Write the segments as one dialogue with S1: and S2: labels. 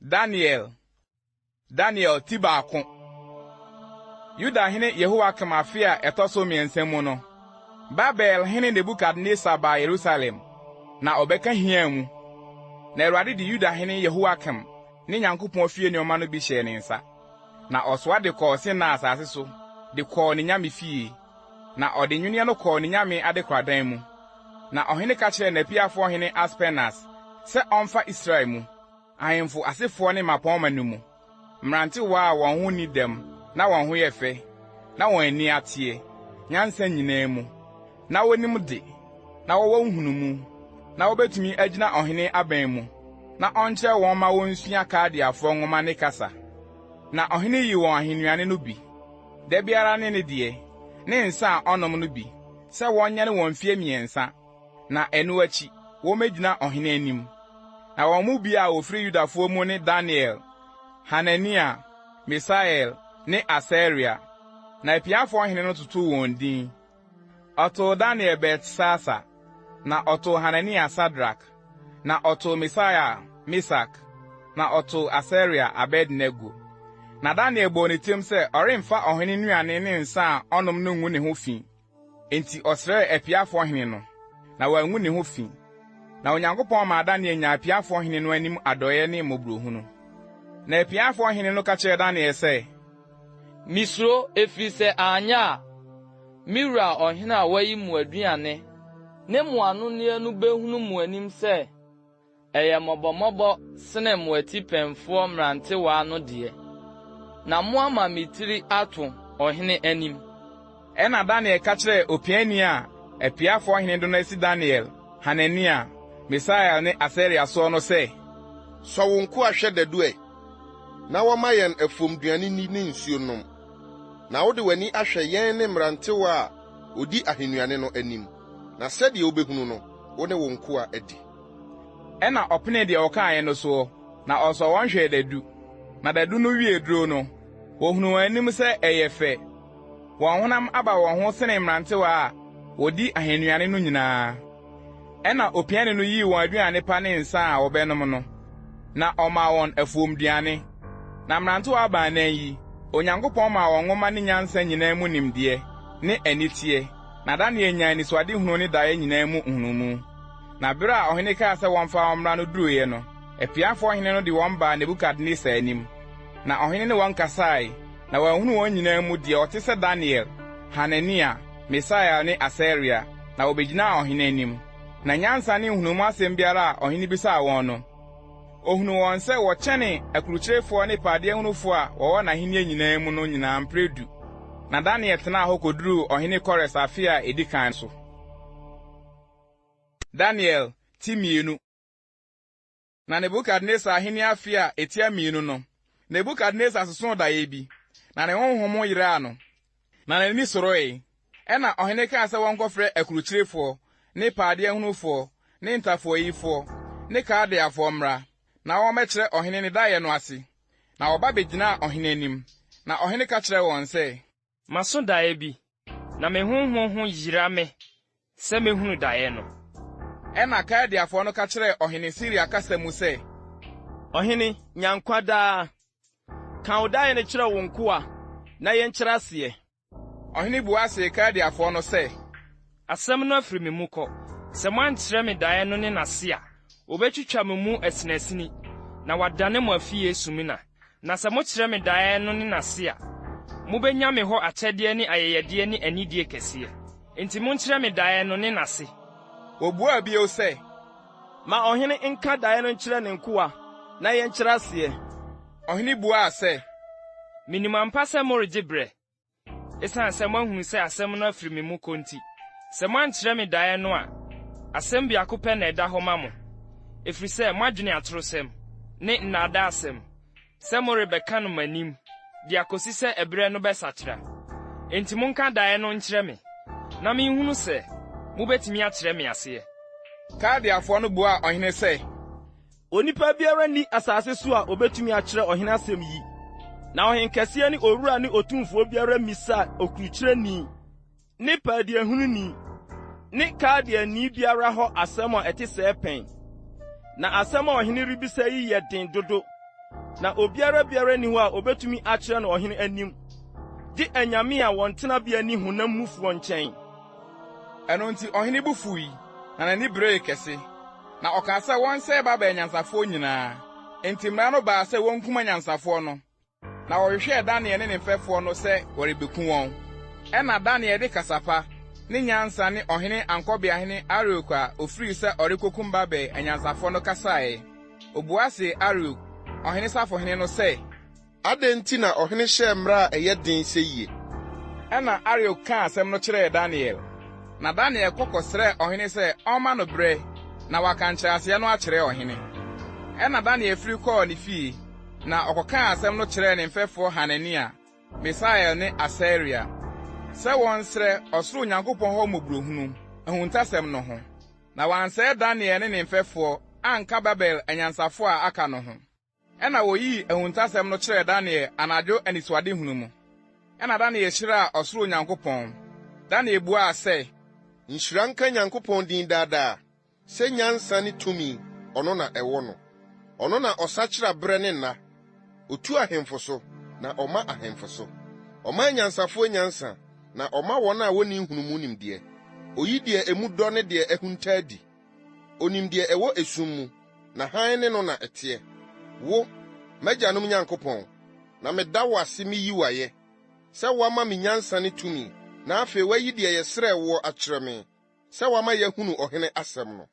S1: Daniel Daniel ti baako. Yuda hene Yehoiakim afe a ɛtɔ so mmiɛnsa mu no, Babel hene Nebukadnesar baa Yerusalem, na ɔbɛka hiaa mu. Na Awurade de Yuda hene Yehoiakim ne Nyankopɔn fie nneɛma no bi hyɛɛ ne nsa, na ɔsoa de kɔɔ Sinar asase so de kɔɔ ne nyame fie, na ɔde nnwinneɛ no kɔɔ ne nyame adekoradan mu. Na ɔhene ka kyerɛɛ n'apiafoɔ hene Aspenas sɛ ɔmfa Israel mu, ahemfo asefoɔ ne mmapɔmma no mu, mmerantewa a wɔn ho nni dɛm na wɔn ho yɛ fɛ, na wɔn ani ateɛ, nyansa nyinaa mu, na wonim de, na wɔwɔ nhunumu, na wobetumi agyina ɔhene abɛn mu, na ɔnkyerɛ wɔn ma wonsua Kaldeafoɔ nwoma ne kasa. Na ɔhene yii wɔn ahennuane no bi, da biara ne ne deɛ, ne nsa a ɔnom no bi, sɛ wɔnyɛne wɔn mfeɛ mmiɛnsa, na ɛno akyi wommegyina ɔhene anim. Na wɔn mu bi a wɔfiri Yudafoɔ mu ne Daniel, Hanania, Misael ne Asaria. Na apiafoɔ hene no totoo wɔn din. Ɔtoo Daniel Beltesasar, na ɔtoo Hanania Sadrak, na ɔtoo Misael Mesak, na ɔtoo Asaria Abednego. Na Daniel bɔɔ ne tirim sɛ ɔremfa ɔhene nnuane ne nsa a ɔnom no ngu ne ho fi. Enti ɔsrɛɛ apiafoɔ hene no, na wangu ne ho fi. Na Onyankopɔn maa Daniel nyaa apiafoɔ hene no anim adɔeɛ ne mmɔborɔhunu. Na apiafoɔ hene no ka kyerɛɛ Daniel sɛ,
S2: Misuro, ɛfiri sɛ anyɛ a, me wura ɔhene a wayi mo aduane ne mo anonneɛ no behunu mo anim sɛ ɛyɛ mmɔbɔmmɔbɔ sene mo atipɛnfoɔ mmerantewaa no deɛ, na moama me tiri ato ɔhene anim.
S1: Ɛnna Daniel ka kyerɛɛ opiani a apiafoɔ hene de no asi Daniel, Hanania, Misael ne Asaria soɔ no sɛ,
S3: Sɔ wo nkoa hwɛ dadu ɛ, na wɔmma yɛn afuomduane nni ne nsuo nnom, na wode w'ani ahwɛ yɛn ne mmerantewa a wɔdi ahennuane no anim, na sɛdeɛ wobɛhunu no, wo ne wo nkoa adi.
S1: Ɛnna ɔpenee deɛ ɔkaeɛ no soɔ, na ɔsɔɔ wɔn hwɛɛ dadu. Na dadu no wiee duro no, wɔhunuu wɔn anim sɛ ɛyɛ fɛ. Wɔn honam aba wɔn ho sene mmerantewa a wɔdi ahennuane no nyinaa. Ɛnna opiani no yii wɔn aduane pa ne nsa a wɔbɛnom no, na ɔmaa wɔn afuomduane. Na mmerantewa baanan yi, Onyankopɔn maa wɔn nwoma ne nyansa nyinaa mu nimdeɛ ne aniteɛ, na Daniel nyaa anisoadehunu ne daeɛ nyinaa mu nhunumu. Na bere a ɔhene kaa sɛ wɔmfa wɔn mmra no duruiɛ no, apiafoɔ hene no de wɔn baa Nebukadnesar anim. Na ɔhene ne wɔn kasae, na wanhunu wɔn nyinaa mu deɛ ɔte sɛ Daniel, Hanania, Misael ne Asaria, na wɔbegyinaa ɔhene anim. Na nyansa ne nhunumu asɛm biara a ɔhene bisaa wɔn no, ohunuu wɔn sɛ wɔkyɛne akurukyerefoɔ ne paadeɛhunufoɔ a wɔwɔ n'ahennie nyinaa mu no nyinaa mprɛ du. Na Daniel tenaa hɔ kɔduruu ɔhene Kores afe a ɛdi kan so. Daniel ti mmienu. Na Nebukadnesar ahenni afe a etia mmienu no, Nebukadnesar sosoo daeɛ bi, na ne honhom yeraa no, na n'ani soroe. Ɛnna ɔhene kaa sɛ wɔnkɔfrɛ akurukyirefoɔ ne paadeɛhunufoɔ ne ntafoayifoɔ ne Kaldeafoɔ mmra, na wɔmmɛkyerɛ ɔhene ne daeɛ no ase. Na wɔba bɛgyinaa ɔhene anim, na ɔhene ka kyerɛɛ wɔn sɛ.
S4: Maso daeɛ bi, na me honhom ho yera me sɛ mehunu daeɛ no.
S1: Ɛnna Kaldeafoɔ no ka kyerɛɛ ɔhene Siria kasa mu sɛ.
S5: Ɔhene, nya nkwa daa! Ka wo daeɛ no kyerɛ wo nkoa na yɛnkyerɛ aseɛ.
S1: Ɔhene bua see Kaldeafoɔ no sɛ.
S4: Asɛm no afiri me mu kɔ. Sɛ moankyerɛ me daeɛ no ne n'ase a, wɔbɛtwitwa mo mu asinasini, na wɔadane mo afie sumina. Na sɛ mokyerɛ me daeɛ no ne n'ase a, mobɛnya me hɔ akyɛdeɛ ne ayɛyɛdeɛ ne anidie kɛseɛ. Enti monkyerɛ me daeɛ no ne n'ase.
S1: Wɔbuaa bio sɛ.
S5: Ma ɔhene nka daeɛ no nkyerɛ ne nkoa, na yɛnkyerɛ aseɛ.
S1: Ɔhene buaa sɛ.
S4: Menim ampa sɛ moregye berɛ, Esiane sɛ moahunu sɛ asɛm no afiri me mu kɔ nti, sɛ moankyerɛ me daeɛ no a, asɛm biako pɛ na ɛda hɔ ma mo, ɛfiri sɛ moadwene atorosɛm ne nnaadaasɛm sɛ morebɛka no m'anim de akɔsi sɛ ɛberɛ no bɛsakyera. Enti monka daeɛ no nkyerɛ me, na menhunu sɛ mobɛtumi akyerɛ me aseɛ.
S1: Kaldeafoɔ no buaa ɔhene sɛ.
S5: Onipa biara nni asase so a obetumi akyerɛ ɔhene asɛm yi. Na ɔhenkɛseɛ ne owura ne otumfoɔ biara mmisaa okurukyerɛni ne paadeɛhununi ne Kaldeani biara hɔ asɛm a ɛte sɛɛ pɛn. Na asɛm a ɔhene rebisa yi yɛ den dodo. Na obiara biara nni hɔ a obetumi akyerɛ no ɔhene anim, gye anyame a wɔn tenabea nni honam mufoɔ nkyɛn.
S1: Ɛno nti ɔhene bo fuwii, na n'ani beree kɛse, na ɔkaa sɛ wɔnsɛe Babel anyansafoɔ nyinaa. Enti mmara no baa sɛ wonkum anyansafoɔ no, na wɔhwehwɛɛ Daniel ne ne mfɛfoɔ no sɛ wɔrebeku wɔn. Ɛnna Daniel de kasa pa ne nyansa ne ɔhene ankɔbeahene Ariok a ofirii sɛ ɔrekokum Babel anyansafoɔ no kasaeɛ. Obua see Ariok, ɔhene safohene no sɛ.
S3: Adɛn nti na ɔhene hyɛɛ mmara a ɛyɛ den seyie?
S1: Ɛnna Ariok kaa asɛm no kyerɛɛ Daniel. Na Daniel kɔ kɔsrɛɛ ɔhene sɛ ɔmma no berɛ na waka nkyerɛaseɛ no akyerɛ ɔhene. Ɛnna Daniel firi kɔɔ ne fie, na ɔkɔkaa asɛm no kyerɛɛ ne mfɛfoɔ Hanania, Misael ne Asaria, sɛ wɔnsrɛ ɔsoro Nyankopɔn hɔ mmɔborɔhunu, ahuntasɛm no ho. Na wɔansɛe Daniel ne ne mfɛfoɔ anka Babel anyansafoɔ a aka no ho. Ɛnna woyii ahuntasɛm no kyerɛɛ Daniel anadwo anisoadehunu mu. Ɛnna Daniel hyiraa ɔsoro Nyankopɔn. Daniel buaa sɛ.
S3: Nhyira nka Nyankopɔn din daa daa, sɛ nyansa ne tumi, ɔno na ɛwɔ no. Ɔno na ɔsakyera berɛ ne nna. Otu ahemfo so, na ɔma ahemfo so. Ɔma anyansafoɔ nyansa, na ɔma wɔn a wɔnni nhunumu nimdeɛ. Oyi deɛ emu dɔ ne deɛ ahunta adi. Onim deɛ ɛwɔ esum mu, na hann ne no na ɛteɛ. Wo, m'agyanom Nyankopɔn, na meda wo ase miyi wo ayɛ, sɛ woama me nyansa ne tumi, na afei woayi deɛ yɛsrɛɛ woɔ akyerɛ me, sɛ woama yɛahunu ɔhene asɛm no.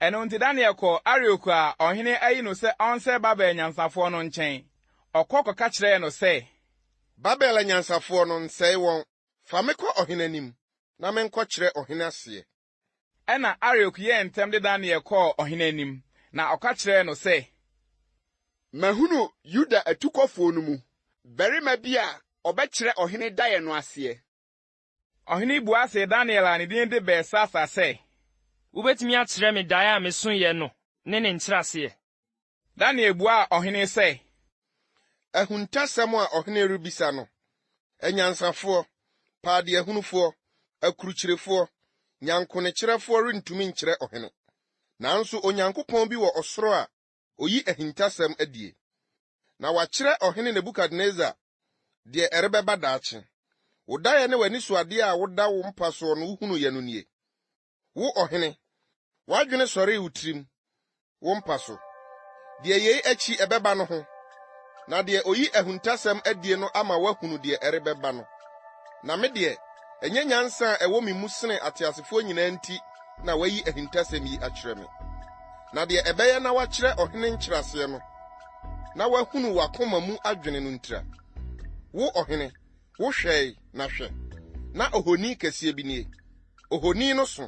S1: Ɛno nti Daniel kɔɔ Ariok a ɔhene ayi no sɛ ɔnsɛe Babel anyansafoɔ no nkyɛn. Ɔkɔ kɔka kyerɛɛ no sɛ.
S3: Babel anyansafoɔ no, nsɛe wɔn. Fa me kɔ ɔhene anim, na menkɔkyerɛ ɔhene aseɛ.
S1: Ɛnna Ariok yɛɛ ntɛm de Daniel kɔɔ ɔhene anim, na ɔka kyerɛɛ no sɛ.
S6: Mahunu Yuda atukɔfoɔ no mu barima bi a ɔbɛkyerɛ ɔhene daeɛ no aseɛ.
S1: Ɔhene bua see Daniel a ne din de Beltsasar sɛ.
S4: Wubetumi akyerɛ me dae a mesoeɛ no ne ne nkyerɛaseɛ?
S1: Daniel buaa ɔhene sɛ.
S3: Ahuntasɛm a ɔhene rebisa no, anyansafoɔ, paadeahunufoɔ, akurukyirefoɔ, nyankonekyerɛfoɔ rentumi nkyerɛ ɔhene. Nanso Onyankopɔn bi wɔ ɔsoro a oyi ahintasɛm adie, na wakyerɛ ɔhene Nebukadnesar deɛ ɛrebɛba daakye. Wo daeɛ ne w'anisoadeɛ a woda wo mpa soɔ no wohunuiɛ no nie. Wo ɔhene, w'adwene sɔree wo tirim, wo mpa so, deɛ yei akyi ɛbɛba no ho, na deɛ ɔyi ahuntasɛm adie no ama woahunu deɛ ɛrebɛba no. Na me deɛ, ɛnyɛ nyansa a ɛwɔ me mu sene ateasefoɔ nyinaa nti na wɔayi ahintasɛm yi akyerɛ me. Na deɛ ɛbɛyɛ na woakyerɛ ɔhene nkyerɛaseɛ no, na woahunu w'akoma mu adwene no ntira. Wo ɔhene, wohwɛe, na hwɛ, na ohoni kɛseɛ bi nie. Ohoni no so,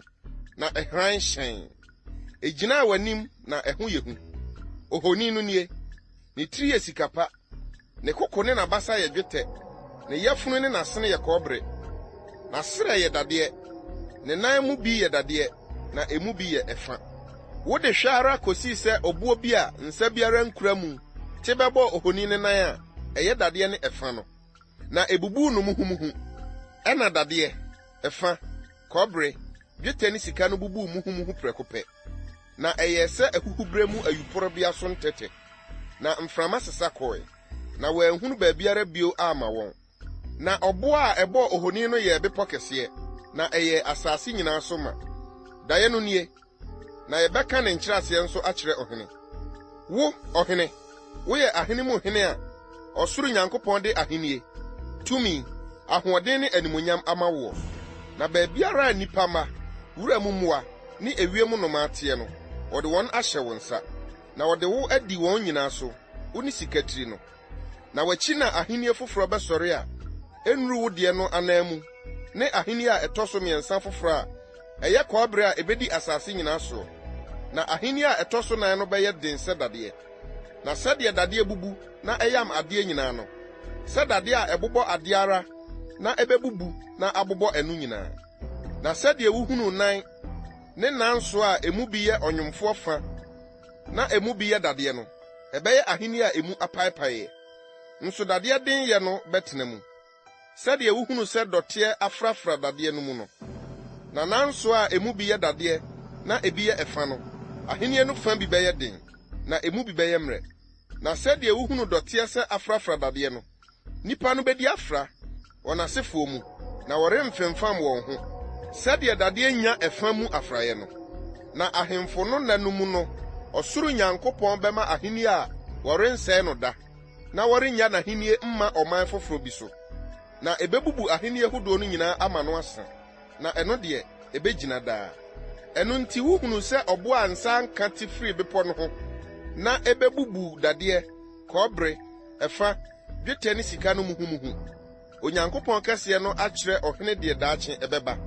S3: na ɛhran hyɛnn. Egyinaa w'anim na ɛho yɛ hu. Ohoni no nie, Ne tiri yɛ sika pa, ne koko ne n'abasa yɛ dwetɛ, ne yafunu ne n'asene yɛ kɔbere, n'asrɛ yɛ dadeɛ, ne nan mu bi yɛ dadeɛ, na emu bi yɛ ɛfa. Wode hwɛ ara kosii sɛ ɔboɔ bi a nsa biara nkura mu te bɛbɔɔ ohoni no nan a ɛyɛ dadeɛ ne ɛfa no, na ebubuu no muhumuhu. Ɛnna dadeɛ, ɛfa, kɔbere, dwetɛ ne sika no bubuu muhumuhu prɛko pɛ, na ɛyɛɛ sɛ ahuhuberɛ mu ayuporebea so ntɛtɛ, na mframa sesa kɔe, na wɔanhunu baabiara bio amma wɔn. Na ɔboɔ a ɛbɔɔ ohoni no yɛɛ bepɔ kɛseɛ, na ɛyɛɛ asase nyinaa so ma. Daeɛ no nie, na yɛbɛka ne nkyerɛaseɛ nso akyerɛ ɔhene. Wo, ɔhene, woyɛ ahene mu hene a ɔsoro Nyankopɔn de ahennie, tumi, ahoɔden ne animuonyam ama woɔ. Na baabiara a nnipa mma, wuram mmoa ne ewiem nnomaa teɛ no, ɔde wɔn ahyɛ wo nsa, na ɔde wo adi wɔn nyinaa so, wo ne sika tiri no. Na w'akyi na ahennie foforɔ bɛsɔre a ɛnnuru wo deɛ no ananmu, ne ahennie a ɛtɔ so mmiɛnsa foforɔ a ɛyɛ kɔbere a ɛbɛdi asase nyinaa soɔ. Na ahennie a ɛtɔ so nan no bɛyɛ den sɛ dadeɛ. Na sɛdeɛ dadeɛ bubu na ɛyam adeɛ nyinaa no, sɛ dadeɛ a ɛbobɔ adeɛ ara na ɛbɛbubu na abobɔ ɛno nyinaa. Na sɛdeɛ wohunuu nan ne nansoɔ a emu bi yɛ ɔnwomfoɔ fa na emu bi yɛ dadeɛ no, ɛbɛyɛ ahennie a emu apaepaeɛ. Nso dadeɛ denyɛ no bɛtena mu, sɛdeɛ wohunu sɛ dɔteɛ afrafra dadeɛ no mu no. Na nansoɔ a emu bi yɛ dadeɛ na ebi yɛ ɛfa no, ahennie no fa bi bɛyɛ den, na emu bi bɛyɛ mmerɛ. Na sɛdeɛ wohunu dɔteɛ sɛ afrafra dadeɛ no, nnipa no bɛdi afra, wɔn asefoɔ mu, na wɔremfemfam wɔn ho, sɛdeɛ dadeɛ nnya ɛfã mu afraeɛ no. Na ahemfo no nna no mu no, ɔsoro Nyankopɔn bɛma ahennie a wɔrensɛe no da, na wɔrennya n'ahennie mma ɔman foforɔ bi so. Na ɛbɛbubu ahennie hodoɔ no nyinaa ama no asa, na ɛno deɛ, ɛbɛgyina daa. Ɛno nti wohunuu sɛ ɔboɔ a nsa anka te firii bepɔ no ho, na ɛbɛbubuu dadeɛ, kɔbere, ɛfa, dwetɛ ne sika no muhumuhu. Onyankopɔn kɛseɛ no akyerɛ ɔhene deɛ daakye ɛbɛba.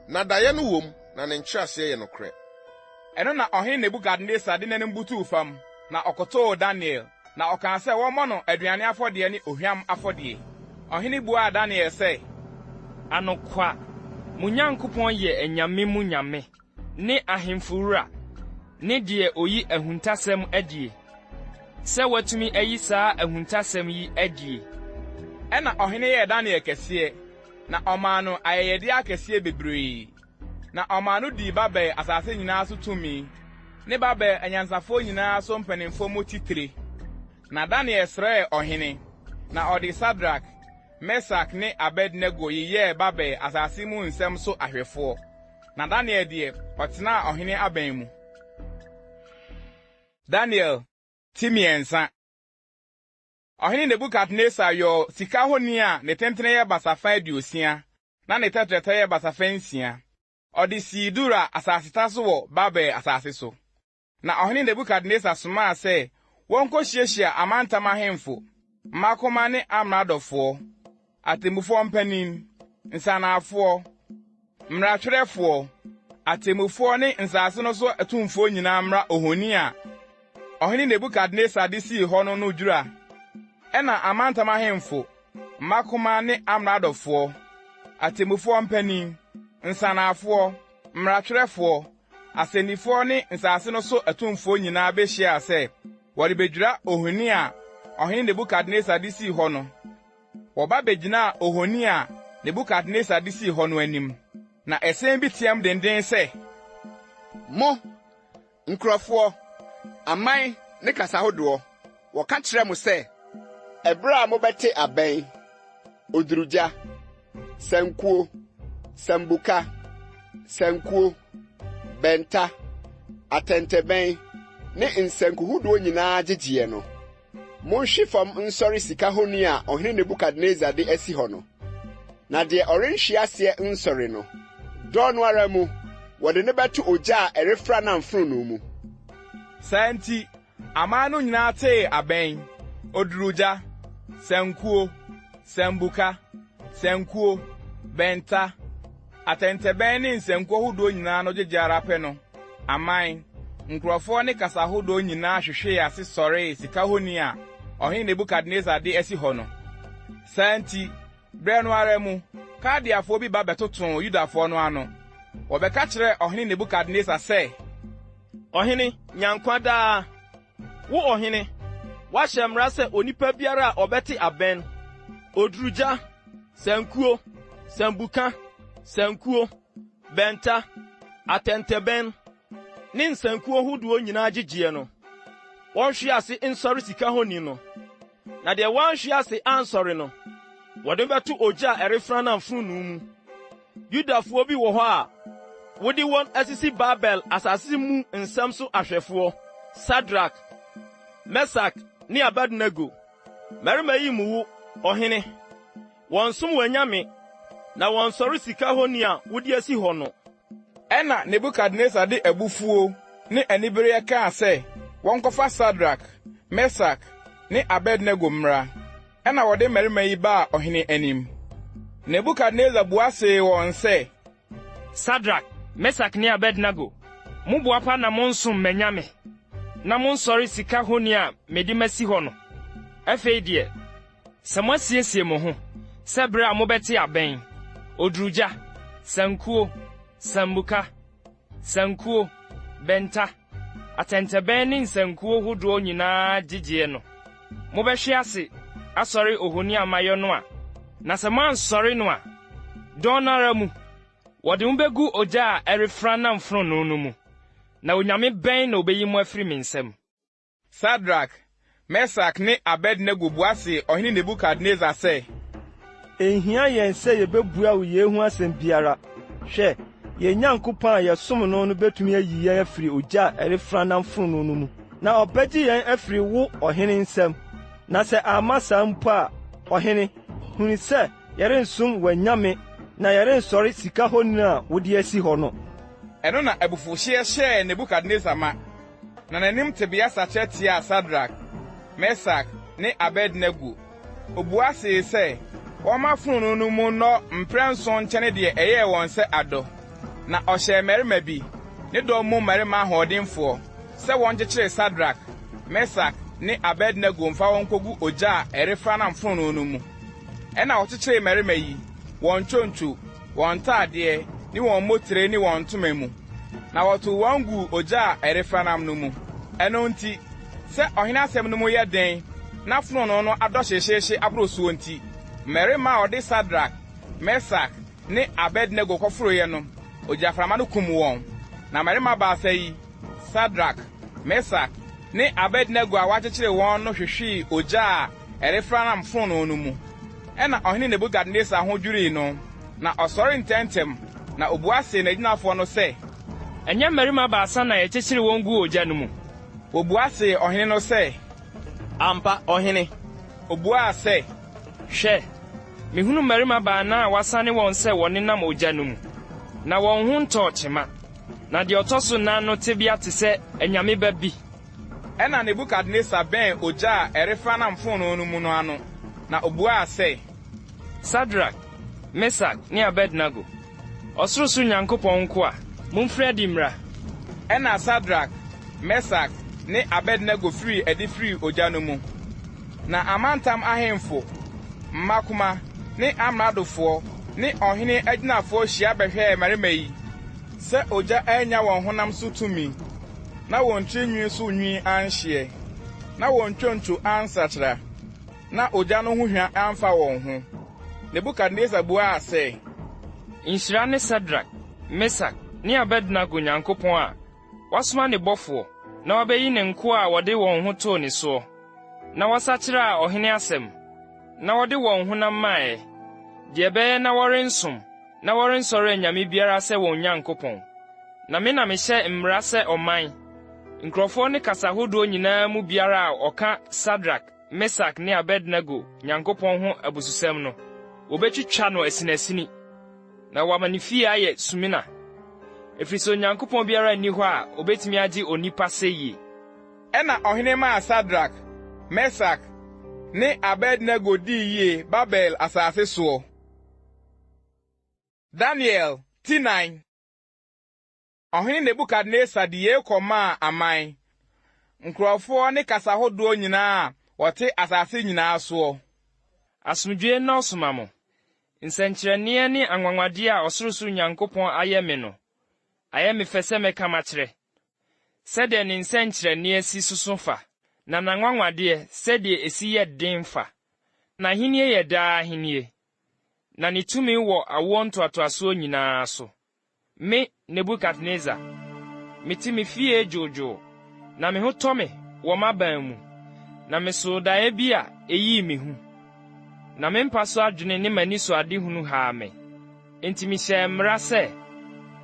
S3: Na daeɛ no wom, na ne nkyerɛaseɛ yɛ nokorɛ.
S1: Ɛno na Ɔhene Nebukadnesar de n'anim butuw fam, na ɔkotow Daniel, na ɔkaa sɛ wɔmmɔ no aduane afɔdeɛ ne ohwam afɔdeɛ. Ɔhene buaa Daniel sɛ.
S4: Anokwa, mo Nyankopɔn yɛ anyame mu nyame ne ahemfo wura ne deɛ oyi ahuntasɛm adie, sɛ watumi ayi saa ahuntasɛm yi adie.
S1: Ɛnna ɔhene yɛɛ Daniel kɛseɛ, na ɔmaa no ayɛyɛdeɛ akɛseɛ bebree. Na ɔmaa no dii Babel asase nyinaa so tumi, ne Babel anyansafoɔ nyinaa so mpanimfoɔ mu titire. Na Daniel srɛɛ ɔhene, na ɔde Sadrak, Mesak ne Abed-Nego yeyɛɛ Babel asase mu nsɛm so ahwɛfoɔ. Na Daniel deɛ, ɔtenaa ɔhene aban mu. Daniel ti 3. Ɔhene Nebukadnesar yɔɔ sika honi a ne tentene yɛ basafa 60 na ne tɛtrɛtɛ yɛ basafa 6. Ɔde sii Dura asaseta so wɔ Babel asase so. Na ɔhene Nebukadnesar somaa sɛ wɔnkɔhyiahyia amantam ahemfo, mmakoma ne amradofoɔ, atemmufoɔ mpanin, nsanafoɔ, Mmaratwerɛfoɔ, atemmufoɔ ne nsase no so atumfoɔ nyinaa mmra ohoni a ɔhene Nebukadnesar de sii hɔ no no dwira. Ɛnna amantam ahemfo, mmakoma ne amradofoɔ, atemmufoɔ mpanin, nsanafoɔ, mmaratwerɛfoɔ, asɛnnifoɔ ne nsase no so atumfoɔ nyinaa behyiaa sɛ wɔrebedwira ohoni a ɔhene Nebukadnesar de sii hɔ no. Wɔba begyinaa ohoni a Nebukadnesar de sii hɔ no anim, na ɛsɛn bi teɛm dennen sɛ.
S6: Mo, nkurɔfoɔ, aman ne kasa hodoɔ, wɔka kyerɛ mo sɛ. Ɛberɛ a mobɛte abɛn, odurugya, sankuo, sambuka, sankuo, bɛnta, atɛntɛbɛn ne nsanku hodoɔ nyinaa gyegyeɛ no, Monhwe fam nsɔre sika honi a Ɔhene Nebukadnesar de asi hɔ no. Na deɛ ɔrenhwe aseɛ nsɔre no, dɔn no ara mu, wɔde no bɛto ogya a ɛrefra nam fononoo mu.
S1: Saa nti, aman no nyinaa tee abɛn, odurugya, sankuo, sambuka, sankuo, bɛnta, Atɛntɛbɛn ne nsanku ahodoɔ nyinaa no gyegye ara pɛ no, aman, nkurɔfoɔ ne kasa ahodoɔ nyinaa hwehwee ase sɔree sika honi a ɔhene Nebukadnesar de asi hɔ no. Saa nti, berɛ no ara mu, Kaldeafoɔ bi ba bɛtotoo Yudafoɔ no ano. Wɔbɛka kyerɛɛ ɔhene Nebukadnesar sɛ.
S5: Ɔhene, nya nkwa daa! Wo ɔhene, woahyɛ mmara sɛ onipa biara a ɔbɛte abɛn, odurugya, sankuo, sambuka, sankuo, bɛnta, atɛntɛbɛn ne nsankuo hodoɔ nyinaa gyegyeɛ no, wɔnhwe ase nsɔre sika honi no. Na deɛ wanhwe ase ansɔre no, wɔde no bɛto ogya a ɛrefranam fononoo mu. Yudafoɔ bi wɔ hɔ a wode wɔn asisi Babel asase mu nsɛm so ahwɛfoɔ, Sadrak, Mesak ne Abednego. Mmarima yi mmu wo, ɔhene. Wɔnsom w'anyame, na wɔnsɔre sika honi a wode asi hɔ no.
S1: Ɛnna Nebukadnesar de abufuo ne anibereɛ kaa sɛ wɔnkɔfa Sadrak, Mesak ne Abednego mmra. Ɛnna wɔde mmarima yi baa ɔhene anim. Nebukadnesar bua see wɔn sɛ.
S4: Sadrak, Mesak ne Abednego, moboapa na monsom m'anyame, na monsɔre sika honi a mede masi hɔ no. Afei deɛ, sɛ moasiesie mo ho sɛ bere a mobɛte abɛn, odurugya, sankuo, sambuka, sankuo, bɛnta, atɛntɛbɛn ne nsankuo hodoɔ nyinaa gyegyeɛ no, mobɛhwe ase asɔre ohoni a mayɔ no a, na sɛ moansɔre no a, dɔn no ara mu, wɔde mo begu ogya a ɛrefra nam fononoo no mu. Na onyame bɛn na obeyi mo afiri me nsam?
S1: Sadrak, Mesak ne Abednego bua see ɔhene Nebukadnesar sɛ,
S5: Enhia yɛn sɛ yebebua wo yei ho asɛm biara. Hwɛ, yɛn Nyankopɔn a yɛsom no no betumi ayi yɛn afiri ogya a ɛrefranam fononoo no mu, na ɔbɛgye yɛn afiri wo ɔhene nsam. Na sɛ amma saa mpo a, ɔhene, hunu sɛ yɛrensom w'anyame na yɛrensɔre sika honi a wode asi hɔ no.
S1: Ɛno na abufuwhyeɛ hyɛɛ Nebukadnesar ma, na n'anim tebea sakyera tiaa Sadrak, Mesak ne Abednego. Obua see sɛ wɔmma fononoo no mu nnɔ mprɛnson nkyɛne deɛ ɛyɛɛ wɔn sɛ adɔ. Na ɔhyɛɛ mmarima bi, ne dɔm mu mmarima ahoɔdenfoɔ, sɛ wɔnkyekyere Sadrak, Mesak ne Abednego mfa wɔn nkogu ogya a ɛrefranam fononoo no mu. Ɛnna wɔkyekyeree mmarima yi, wɔn ntwontwo, wɔn ntadeɛ, ne wɔn mmotire ne wɔn ntoma mu, na wɔtow wɔn guu ogya a ɛrefranam no mu. Ɛno nti, sɛ ɔhene asɛm no mu yɛ den na fononoo no adɔ hyehyeehye aboro soɔ nti, mmarima a wɔde Sadrak, Mesak, ne Abednego kɔforoeɛ no, ogyaframa no kum wɔn. Na mmarima baasa yi, Sadrak, Mesak, ne Abednego a wɔakyekyere wɔn no hwehwee ogya a ɛrefranam fononoo no mu. Ɛnna Ɔhene Nebukadnesar ho dwirii no, na ɔsɔree ntɛmntɛm, na obua see n'agyinafoɔ no sɛ,
S4: Ɛnyɛ mmarima baasa na yɛkyekyeree wɔn guu ogya no mu?
S1: Wɔbua see ɔhene no sɛ,
S5: Ampa, ɔhene.
S1: Obuaa sɛ,
S4: Hwɛ, mihunu mmarima baanan a wɔasane wɔn sɛ wɔnenam ogya no mu, na wɔn ho ntɔɔ kyema, na deɛ ɔtɔ so nnan no tebea te sɛ anyame ba bi.
S1: Ɛnna Nebukadnesar bɛn ogya a ɛrefranam fononoo no mu no ano, na obuaa sɛ.
S4: Sadrak, Mesak ne Abednego, ɔsorosoro Nyankopɔn nkoa, momfiri adi mmra!
S1: Ɛnna Sadrak, Mesak ne Abednego firii adi firii ogya no mu. Na amantam ahemfo, mmakoma ne amradofoɔ ne ɔhene agyinafoɔ hyia bɛhwɛɛ mmarima yi sɛ ogya annya wɔn honam so tumi, na wɔn tiri nwi so nwi anhyeɛ, na wɔn ntwonto ansakyera, na ogya no ho hwa amfa wɔn ho. Nebukadnesar buaa sɛ.
S4: Nhyira ne Sadrak, Mesak ne Abednego Nyankopɔn a wasoma ne bɔfoɔ na wabeyi ne nkoa a wɔde wɔn ho too ne soɔ, na wɔsakyeraa ɔhene asɛm, na wɔde wɔn honam maeɛ, deɛ ɛbɛyɛ na wɔrensom na wɔrensɔre anyame biara sɛ wɔn Nyankopɔn. Na me na mehyɛ mmara sɛ ɔman, nkurɔfoɔ ne kasa hodoɔ nyinaa mu biara a ɔka Sadrak, Mesak ne Abednego Nyankopɔn ho abususɛm no, wobetwitwa no asinasini, na wɔama ne fie ayɛ sumina, efisɛ Onyankopɔn biara nni hɔ a obetumi agye onipa sɛyie.
S1: Ɛnna ɔhene maa Sadrak, Mesak ne Abednego dii yie Babel asase soɔ. Daniel ti 4. Ɔhene Nebukadnesar de yei kɔmaa aman, nkurɔfoɔ ne kasa hodoɔ nyinaa a wɔte asase nyinaa soɔ.
S4: Asomdwoe nnɔɔso ma mo. Nsɛnkyerɛnneɛ ne anwanwadeɛ a ɔsorosoro Nyankopɔn ayɛ me no, ayɛ me fɛ sɛ mɛka makyerɛ. Sɛdeɛ ne nsɛnkyerɛnneɛ si soso fa, na n'anwanwadeɛ, sɛdeɛ ɛsi yɛ den fa. N'ahennie yɛ daa ahennie, na ne tumi wɔ awoɔ ntoatoasoɔ nyinaa so. Me, Nebukadnesar, mete me fie dwoodwoo, na me ho tɔ me wɔ m'aban mu, na mesoo daeɛ bi a eyii me hu. Na me mpa so adwene ne m'anisoadehunu haa me. Enti mehyɛɛ mmara sɛ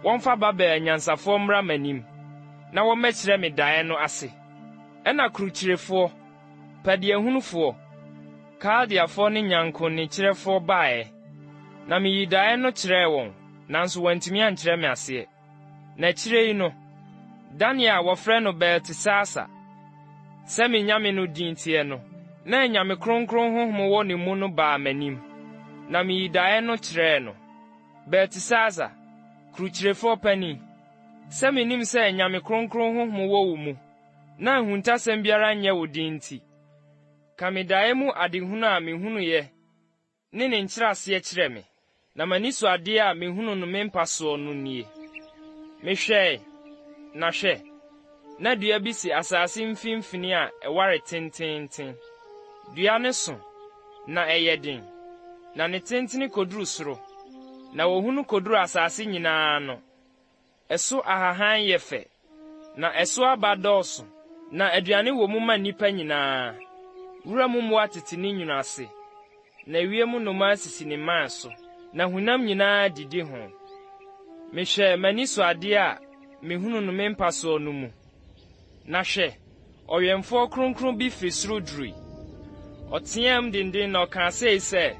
S4: wɔmfa Babel anyansafoɔ mmra m'anim, na wɔmmɛkyerɛ me daeɛ no ase. Ɛnna kurukyirefoɔ, pɛdeɛhunufoɔ, Kaldeafoɔ ne nyankonekyerɛfoɔ baeɛ, na meyii daeɛ no kyerɛɛ wɔn. Nanso wɔantumi ankyerɛ me aseɛ. Na akyire yi no, Daniel a wɔfrɛ no Beltesasar, sɛ me nyame no din teɛ no, na anyame kronkron honhom wɔ ne mu no baa m'anim, na meyii daeɛ no kyerɛɛ no. Beltesasar, kurukyirefoɔ panin, sɛ menim sɛ anyame kronkron honhom wɔ wo mu, na ahuntasɛm biara nyɛ wo den nti, ka me daeɛ mu adehunu a mehunuiɛ ne ne nkyerɛaseɛ kyerɛ me. Na m'anisoadeɛ a mehunuu no me mpa soɔ no nie, Mehwɛe, na hwɛ, na dua bi si asase mfimfini a ɛware tenteenten. Dua no so, na ɛyɛ den, na ne tentene kɔduru soro, na wɔhunu kɔduru asase nyinaa ano. Ɛso ahahan yɛ fɛ, na ɛso aba dɔɔso, na aduane wɔ mu ma nnipa nyinaa. Wuram mmoa tete ne nwunu ase, na ewiem nnomaa sisi ne mman so, na honam nyinaa didi ho. Mehwɛɛ m'ani so adeɛ a mehunuu no me mpa soɔ no mu, na hwɛ, ɔwɛmfoɔ kronkron bi firi soro durui. Ɔteaam denden na ɔkaa sei sɛ,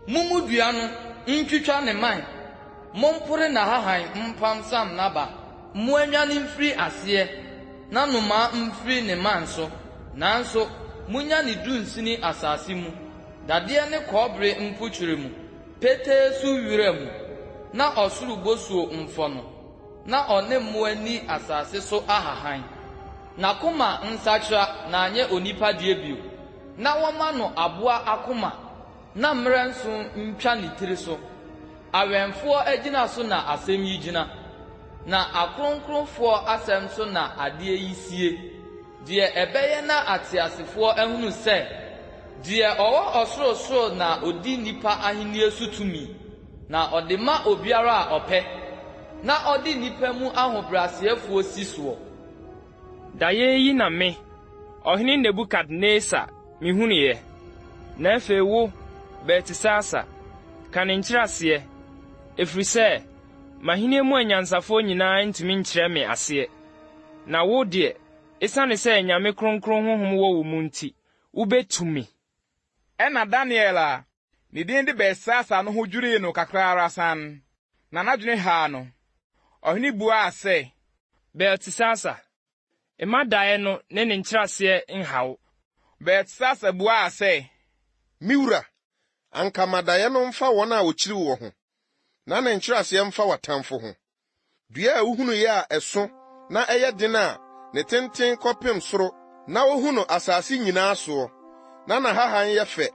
S2: Mommu dua no ntwitwa ne mman, mompore n'ahahan mpansam n'aba. Mmoa nnwane mfiri aseɛ na nnomaa mfiri ne mman so, nanso monnya ne dunsini asase mu, dadeɛ ne kɔbere mpokyerɛ mu, petee so wira mu, na ɔsoro bosuo mfɔ no, na ɔne mmoa nni asase so ahahan. N'akoma nsakyera na anyɛ onipa deɛ bio, na wɔmma no aboa akoma na mmerɛ nso ntwa ne tiri so. Awɛmfoɔ agyina so na asɛm yi gyina, na akronkronfoɔ asɛm so na adeɛ yi sie, deɛ ɛbɛyɛ na ateasefoɔ ahunu sɛ, deɛ ɔwɔ ɔsorosoro na ɔdi nnipa ahennie so tumi, na ɔde ma obiara a ɔpɛ, na ɔde nnipa mu ahobrɛaseɛfoɔ si soɔ.
S4: Daeɛ yi na me, ɔhene Nebukadnesar, mihunuiɛ. Na afei wo, Beltesasar, ka ne nkyerɛaseɛ, ɛfiri sɛ m'ahennie mu anyansafoɔ nyinaa ntumi nkyerɛ me aseɛ. Na wo deɛ, esiane sɛ anyame kronkron honhom wɔ wo mu nti, wubetumi.
S1: Ɛnna Daniel a ne din de Beltesasar no ho dwirii no kakra ara sann, na n'adwene haa no. Ɔhene buaa sɛ,
S4: Beltesasar, mma daeɛ no ne ne nkyerɛaseɛ nhaw wo.
S1: Beltesasar buaa sɛ,
S3: Me wura, anka ma daeɛ no mfa wɔn a wɔkyiri woɔ ho, na ne nkyerɛaseɛ mfa w'atamfo ho. Dua a wuhunuiɛ a ɛso na ɛyɛ den a ne tenten kɔpem soro na wohu no asase nyinaa soɔ, na n'ahahan yɛ fɛ,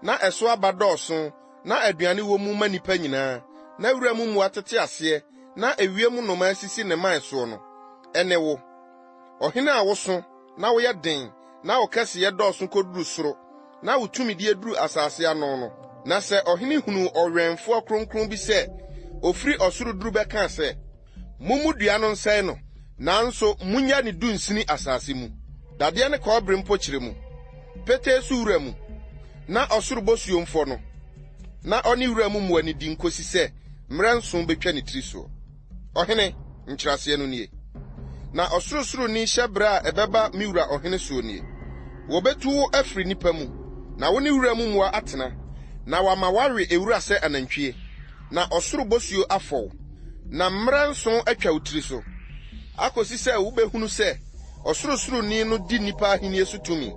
S3: na ɛso aba dɔɔso, na aduane wɔ mu ma nnipa nyinaa, na wuram mmoa tete aseɛ, na ewiem nnomaa sisi ne mman soɔ no, ɛne wo. Ɔhene a woso na woyɛ den na wo kɛseyɛ dɔɔso koduru soro na wo tumidie duru asase ano no. Na sɛ ɔhene hunuu ɔwɛmfoɔ kronkron bi sɛ ofiri ɔsoro duru bɛkaa sɛ, Mommu dua no nsɛe no, nanso munnya ne dunsini asase mu, dadeɛ ne kɔbere mpokyerɛ mu, petee so wura mu, na ɔsoro bosuo mfɔ no, na ɔne wuram mmoa nnidi nkosi sɛ mmerɛ nson betwa ne tiri soɔ. Ɔhene, nkyerɛaseɛ no nie. Na Ɔsorosoroni hyɛberɛ a ɛbɛba me wura ɔhene soɔ nie, Wɔbɛtu wo afiri nnipa mu, na wo ne wuram mmoa atena, na wɔama woawe ewura sɛ anantwie, na ɔsoro bosuo afɔ wo, na mmerɛ nson atwa wo tiri so, akɔsi sɛ wobɛhunu sɛ Ɔsorosoroni no di nnipa ahennie so tumi,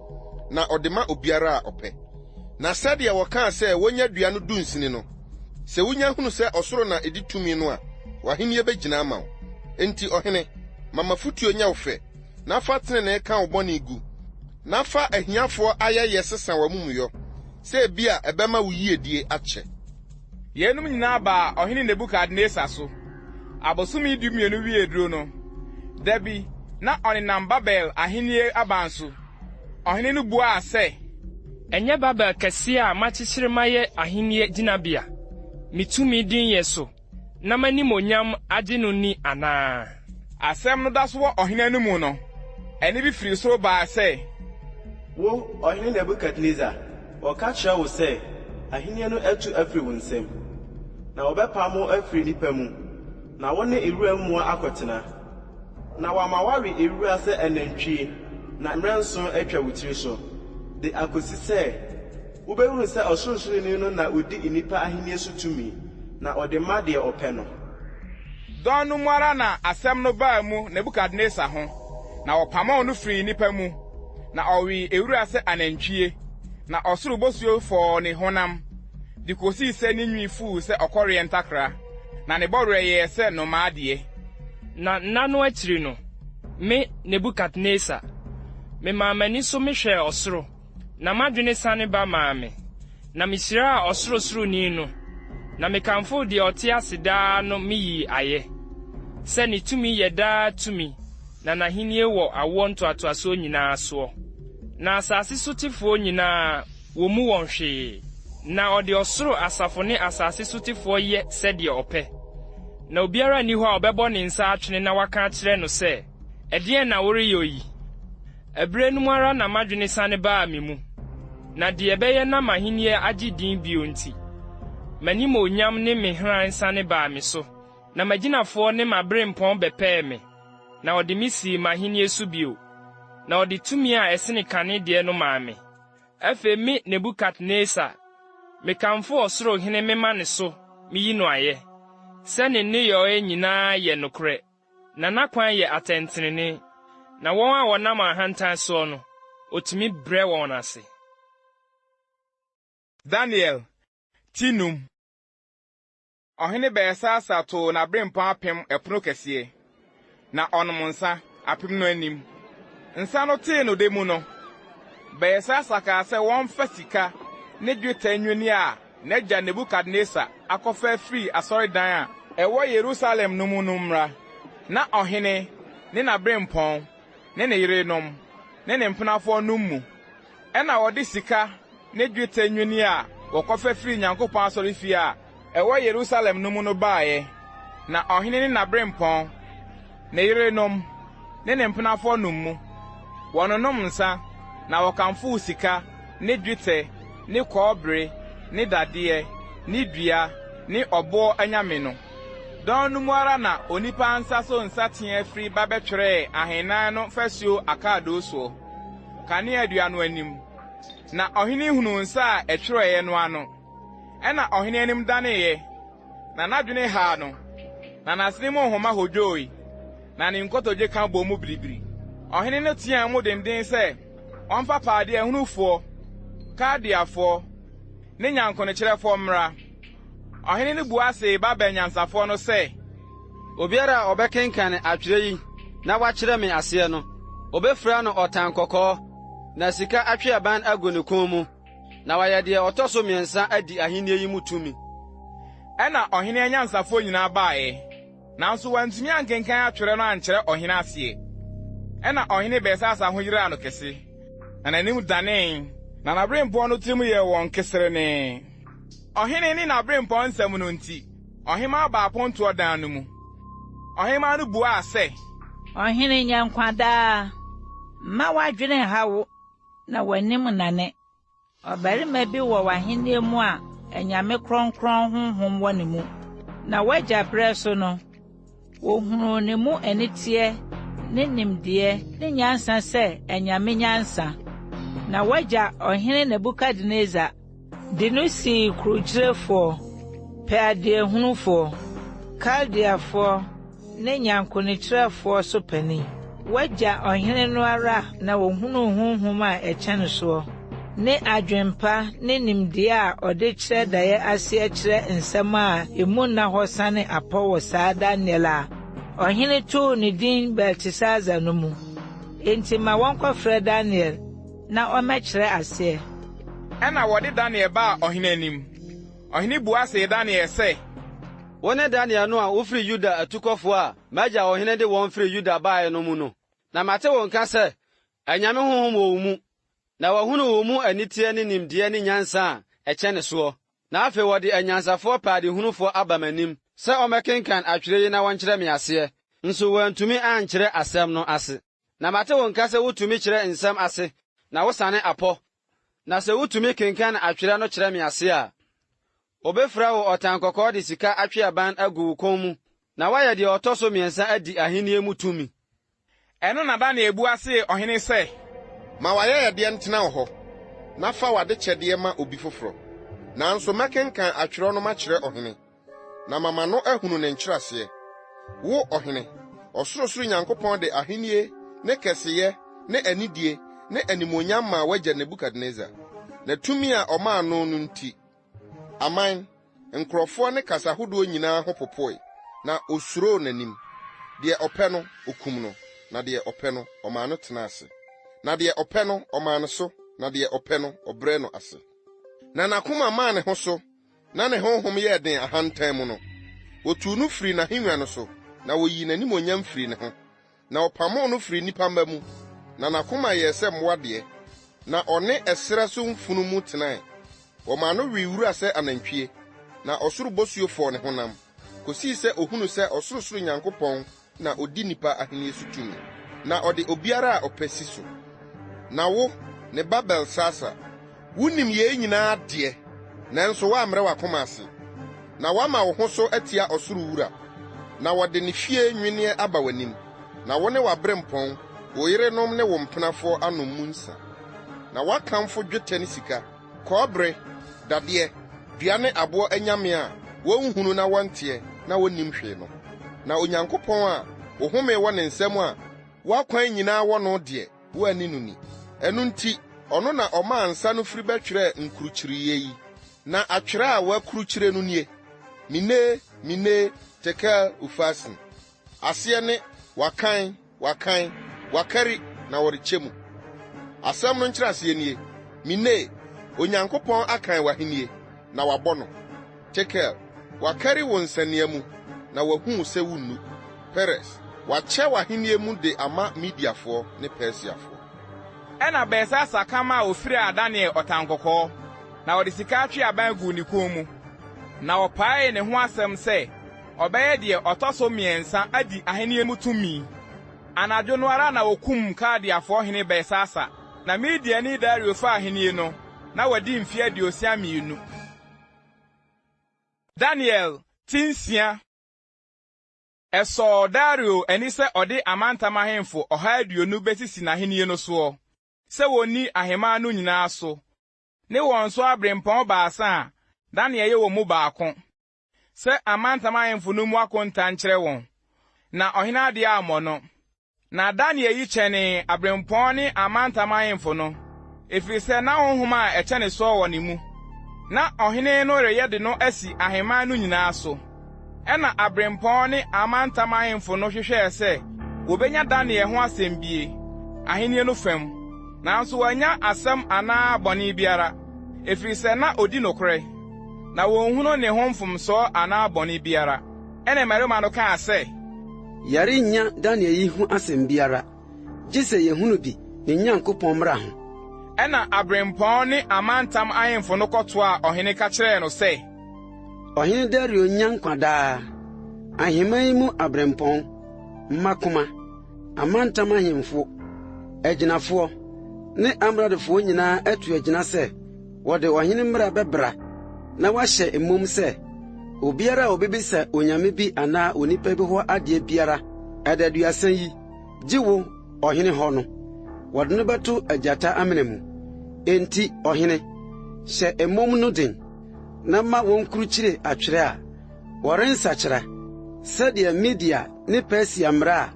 S3: na ɔde ma obiara a ɔpɛ. Na sɛdeɛ wɔkaa sɛ wɔnya dua no dunsini no, sɛ wunya hunu sɛ ɔsoro na edi tumi no a, w'ahenni begyina ama wo. Enti ɔhene, ma m'afotuo nyɛ wo fɛ, na fa tenenee ka wo bɔne gu, na fa ahiafoɔ ayɛyɛ sesa w'amumuyɔ, sɛ ebia ɛbɛma wo yiedie akyɛ.
S1: Yeinom nyinaa baa ɔhene Nebukadnesar so. Abosome dumienu wiee duro no, da bi, na ɔnenam Babel ahenni aban so. Ɔhene no buaa sɛ.
S4: Ɛnyɛ Babel kɛseɛ a makyekyere mayɛ ahennie gyinabea, me tumi denyɛ so, na m'animuonyam agye no ni anaa?
S1: Asɛm no da so wɔ ɔhene anomu no, ɛnne bi firi soro baa sɛ.
S7: Wo, ɔhene Nebukadnesar, wɔka kyerɛ wo sɛ, ahenni no atu afiri wo nsam, na wɔbɛpam wo afiri nnipa mu, na wo ne wuram mmoa akɔtena. Na wɔama woawe nwura sɛ anantwie, na mmerɛ nson atwa wo tiri so, de akɔsi sɛ wobɛhunu sɛ Ɔsorosoroni no na ɔdi nnipa ahennie so tumi, na ɔde ma deɛ ɔpɛ no.
S1: Dɔn no mu ara na asɛm no baa mu Nebukadnesar ho, na wɔpamoo no firii nnipa mu, na ɔwee ewura sɛ anantwie, na ɔsoro bosuo fɔɔ ne honam, de kosii sɛ ne nwi fuu sɛ ɔkɔreɛ ntakra, na ne bɔwerɛ yɛɛ sɛ nnomaa deɛ.
S4: Na nna no akyiri no, me, Nebukadnesar, memaa m'ani so mehwɛɛ ɔsoro, na m'adwene sane ba maa me, na mihyiraa Ɔsorosoroni no, na mekamfoo deɛ ɔte ase daa no miyii ayɛ, sɛ ne tumi yɛ daa tumi na n'ahenni wɔ awoɔ ntoatoasoɔ nyinaa soɔ. Na asase sotefoɔ nyinaa, wommu wɔn hwee, na ɔde ɔsoro asafo ne asase sotefoɔ yɛ sɛdeɛ ɔpɛ. Na obiara nni hɔ a ɔbɛbɔ ne nsa atwene na waka akyerɛ no sɛ, Ɛdeɛn na woreyɔ yi? Ɛberɛ no mu ara na m'adwene sane baa me mu, na deɛ ɛbɛyɛ na m'ahennie agye din bio nti, m'animuonyam ne me hran sane baa me so, na m'agyinafoɔ ne m'aberempɔn bɛpɛɛ me, na wɔde me sii m'ahennie so bio, na wɔde tumi a ɛsene kane deɛ no maa me. Afei me Nebukadnesar, mekamfo ɔsoro Hene mema ne so miyi no ayɛ, sɛ ne nneyɔe nyinaa yɛ nokorɛ, na n'akwan yɛ atɛntrenee, na wɔn a wɔnam ahantan soɔ no, otumi brɛ wɔn ase.
S1: Daniel ti num. Ɔhene Belsasar too n'aberempɔn apem ɛpono kɛseɛ, na ɔnom nsa apem no anim. Nsa no tee no dɛ mu no, Belsasar kaa sɛ wɔmfa sika ne dwetɛ nnwinneɛ a n'agya Nebukadnesar akɔfa afiri asɔredan a ɛwɔ Yerusalem no mu no mmra, na ɔhene ne n'aberempɔn ne ne yerenom ne ne mpenafoɔ nnom mu. Ɛnna wɔde sika ne dwetɛ nnwinneɛ a wɔkɔfa firii Nyankopɔn asɔrefie a ɛwɔ Yerusalem no mu no baeɛ, na ɔhene ne n'aberempɔn, ne yerenom, ne ne mpenafoɔ nom mu. Wɔnonom nsa, na wɔkamfoo sika ne dwetɛ ne kɔbere ne dadeɛ ne dua ne ɔboɔ anyame no. Dɔn no mu ara na onipa nsa so nsateaa firi ba bɛtwerɛɛ ahemman no fasuo akaadoo soɔ, kaneadua no anim. Na ɔhene hunuu nsa a ɛtwerɛeɛ no ano. Ɛnna ɔhene anim daneeɛ, na n'adwene haa no, na n'asene mu nhoma hodwoe, na ne nkotodwe ka bɔɔ mu biribiri. Ɔhene no teɛɛ mu denden sɛ wɔmfa paadeahunufoɔ, Kaldeafoɔ, ne nyankonokyerɛfoɔ mmra. Ɔhene no bua see Babel nyansafoɔ no sɛ.
S8: Obiara a ɔbɛkenkan atwerɛ yi na wakyerɛ me aseɛ no, wɔbɛfira no ɔtankɔkɔɔ, na sika atweaban agu ne kɔn mu, na wayɛ deɛ ɔtɔ so mmiɛnsa adi ahennie yi mu tumi.
S1: Ɛnna ɔhene anyansafoɔ nyinaa baeɛ, nanso wɔantumi ankenkan atwerɛ no ankyerɛ ɔhene aseɛ. Ɛnna ɔhene Belsasar ho yeraa no kɛse, na n'anim danee, na n'aberempɔn no tirim yɛɛ wɔn keserenee. Ɔhene ne n'aberempɔn nsɛm no nti, ɔhemmaa baa apontoɔ dan no mu. Ɔhemmaa no buaa sɛ.
S9: Ɔhene, nya nkwa daa. Mma w'adwene nnha wo, na w'anim nnane. Ɔbarima bi wɔ w'ahenni mu a anyame kronkron honhom wɔ ne mu, na w'agya berɛ so no, wɔhunuu ne mu aniteɛ ne nimdeɛ ne nyansa sɛ anyame nyansa. Na w'agya Ɔhene Nebukadnesar de no sii kurukyirefoɔ, pɛadeɛhunufoɔ, Kaldeafoɔ, ne nyankonokyerɛfoɔ so panin. W'agya ɔhene no ara na ɔhunuu honhom a ɛkyɛn soɔ, ne adwempa ne nimdeɛ a ɔde kyerɛ daeɛ aseɛ kyerɛ nsɛm a emu nna hɔ sane apɔ wɔ saa Daniel a ɔhene too ne din Beltesasar no mu. Enti ma wɔnkɔfrɛ Daniel na ɔmmɛkyerɛ aseɛ.
S1: Ɛnna wɔde Daniel baa ɔhene anim. Ɔhene bua see Daniel sɛ.
S8: Wone Daniel no a wofiri Yuda atukɔfoɔ a m'agya ɔhene de wɔn firi Yuda baeɛ no mu no? Na mate wo nka sɛ anyame honhom wɔ wo mu, na wɔahunu wo mu aniteɛ ne nimdeɛ ne nyansa a ɛkyɛne soɔ. Na afei wɔde anyansafoɔ pɛadehunufoɔ aba m'anim sɛ wɔmmɛkenkan atwerɛ yi na wɔnkyerɛ me aseɛ, nso wɔantumi ankyerɛ asɛm no ase. Na mate wo nka sɛ wutumi kyerɛ nsɛm ase na wosane apɔ, na sɛ wutumi kenkan atwerɛ no kyerɛ me ase a, wobefura wo ɔtankɔkɔɔ de sika atweaban agu wo kɔn mu, na woayɛ deɛ ɔtɔ so mmiɛnsa adi ahennie mu tumi.
S1: Ɛno na Daniel bua see ɔhene sɛ.
S3: Ma w'ayɛyɛdeɛ ntena wo hɔ, na fa w'adekyɛdeɛ ma obi foforɔ. Nanso mɛkenkan atwerɛ no makyerɛ ɔhene, na mama no ahunu ne nkyerɛaseɛ. Wo, ɔhene, Ɔsorosoro Nyankopɔn de ahennie ne kɛseyɛ ne anidie ne animuonyam maa w'agya Nebukadnesar, na tumi a ɔmaa no no nti, aman, nkurɔfoɔ ne kasa hodoɔ nyinaa ho popoe, na wɔsuroo n'anim. Deɛ ɔpɛ no, ɔkum no, na deɛ ɔpɛ no, ɔmaa no tena ase, na deɛ ɔpɛ no, ɔmaa no so, na deɛ ɔpɛ no, ɔbrɛɛ no ase. Na n'akoma maa ne ho so na ne honhom yɛɛ den ahantan mu no, wotuu no firii n'ahennwa no so, na woyii n'animuonyam firii ne ho, na wɔpamoo no firii nnipa mma mu, na n'akoma yɛɛ sɛ mmoa deɛ, na ɔne ɛserɛ so mfunumu tenae. Wɔmaa no wee wura sɛ anantwie, na ɔsoro bosuo fɔɔ ne honam, kosii sɛ ohunuu sɛ Ɔsorosoro Nyankopɔn na odi nnipa ahenni so tumi, na ɔde obiara a ɔpɛ si so. Na wo, ne ba Belsasar, wunim yei nyinaa deɛ, nanso woammrɛ w'akoma ase, na woama wo ho so atia ɔsoro Wura. Na wɔde ne fie nnwinneɛ aba w'anim, na wo ne w'aberempɔn, wo yerenom ne wo mpenafoɔ anom mu nsã. Na woakamfo dwetɛ ne sika, kɔbere, dadeɛ, dua ne aboɔ anyame a wɔnhunu na wɔnteɛ na wɔnnim hwee no. Na Onyankopɔn a wo home wɔ ne nsam a w'akwan nyinaa wɔ no deɛ, woanni no ni. Ɛno nti, ɔno na ɔmaa nsa no firi bɛtwerɛɛ nkurukyireeɛ yi. Na atwerɛ a wɔakurukyire no nie, Mene, Mene, Tekel, Ufarsin. Aseɛ ne, Wɔakan, wɔakan, wɔakari, na wɔrekyɛ mu. Asɛm no nkyerɛaseɛ nie, Mene, Onyankopɔn akan w'ahennie, na wabɔ no. Tekel, wɔakari wo nsania mu, na wɔahu wo sɛ wunnu. Peres, wɔakyɛ w'ahennie mu de ama Mediafoɔ ne Persiafoɔ.
S1: Ɛnna Belsasar ka maa wofiraa Daniel ɔtankɔkɔɔ, na wɔde sika atweaban guu ne kɔn mu, na wɔpaee ne ho asɛm sɛ ɔbɛyɛ deɛ ɔtɔ so mmiɛnsa adi ahenni mu tumi. Anadwo no ara na wokum Kaldeafoɔ hene Belsasar, na Mediani Dario faa ahenni no, na wadi mfe 62. Daniel ti nsia. Ɛsɔɔ Dario ani sɛ ɔde amantam ahemfo 120 besisi n'ahenni no soɔ, sɛ wonni ahemman no nyinaa so, ne wɔn so abirɛmpɔn baasa a Daniel yɛ wɔn mu baako, sɛ amantam ahemfo no mmu akonta nkyerɛ wɔn, na ɔhene ade ammɔ no. Na Daniel yi kyɛnee abirɛmpɔn ne amantam ahemfo no, efisɛ na honhom a ɛkyɛne soɔ wɔ ne mu. Na ɔhene no reyɛ de no asi ahemman no nyinaa so. Ɛnna abirɛmpɔn ne amantam ahemfo no hwehwɛɛ sɛ wobenya Daniel ho asɛm bie, ahenni no fam, nanso wɔannya asɛm anaa bɔne biara, efisɛ na odi nokorɛ, na wonhunu ne ho mfomsoɔ anaa bɔne biara. Ɛnna mmarima no kaa sɛ,
S8: Yɛrennya Daniel yi ho asɛm biara, gye sɛ yehunu bi ne Nyankopɔn mmara ho.
S1: Ɛnna abirɛmpɔn ne amantam ahemfo no kɔtoaa ɔhene ka kyerɛɛ no sɛ,
S8: Ɔhene Dario nnya nkwa daa! Ahemman yi mu abirɛmpɔn, mmakoma, amantam ahemfo, agyinafoɔ, ne amradofoɔ nyinaa atu agyina sɛ wɔde ɔhene mmara bɛbra na wɔahyɛ mmom sɛ, obiara a obebisa onyame bi anaa onipa bi hɔ adeɛ biara adaduasa yi, gye wo, ɔhene hɔ no, wɔde no bɛto agyata amena mu. Enti, ɔhene, hyɛ mmom no den, na ma wonkurukyire atwerɛ a wɔrensakyera, sɛdeɛ Media ne Persia mmara a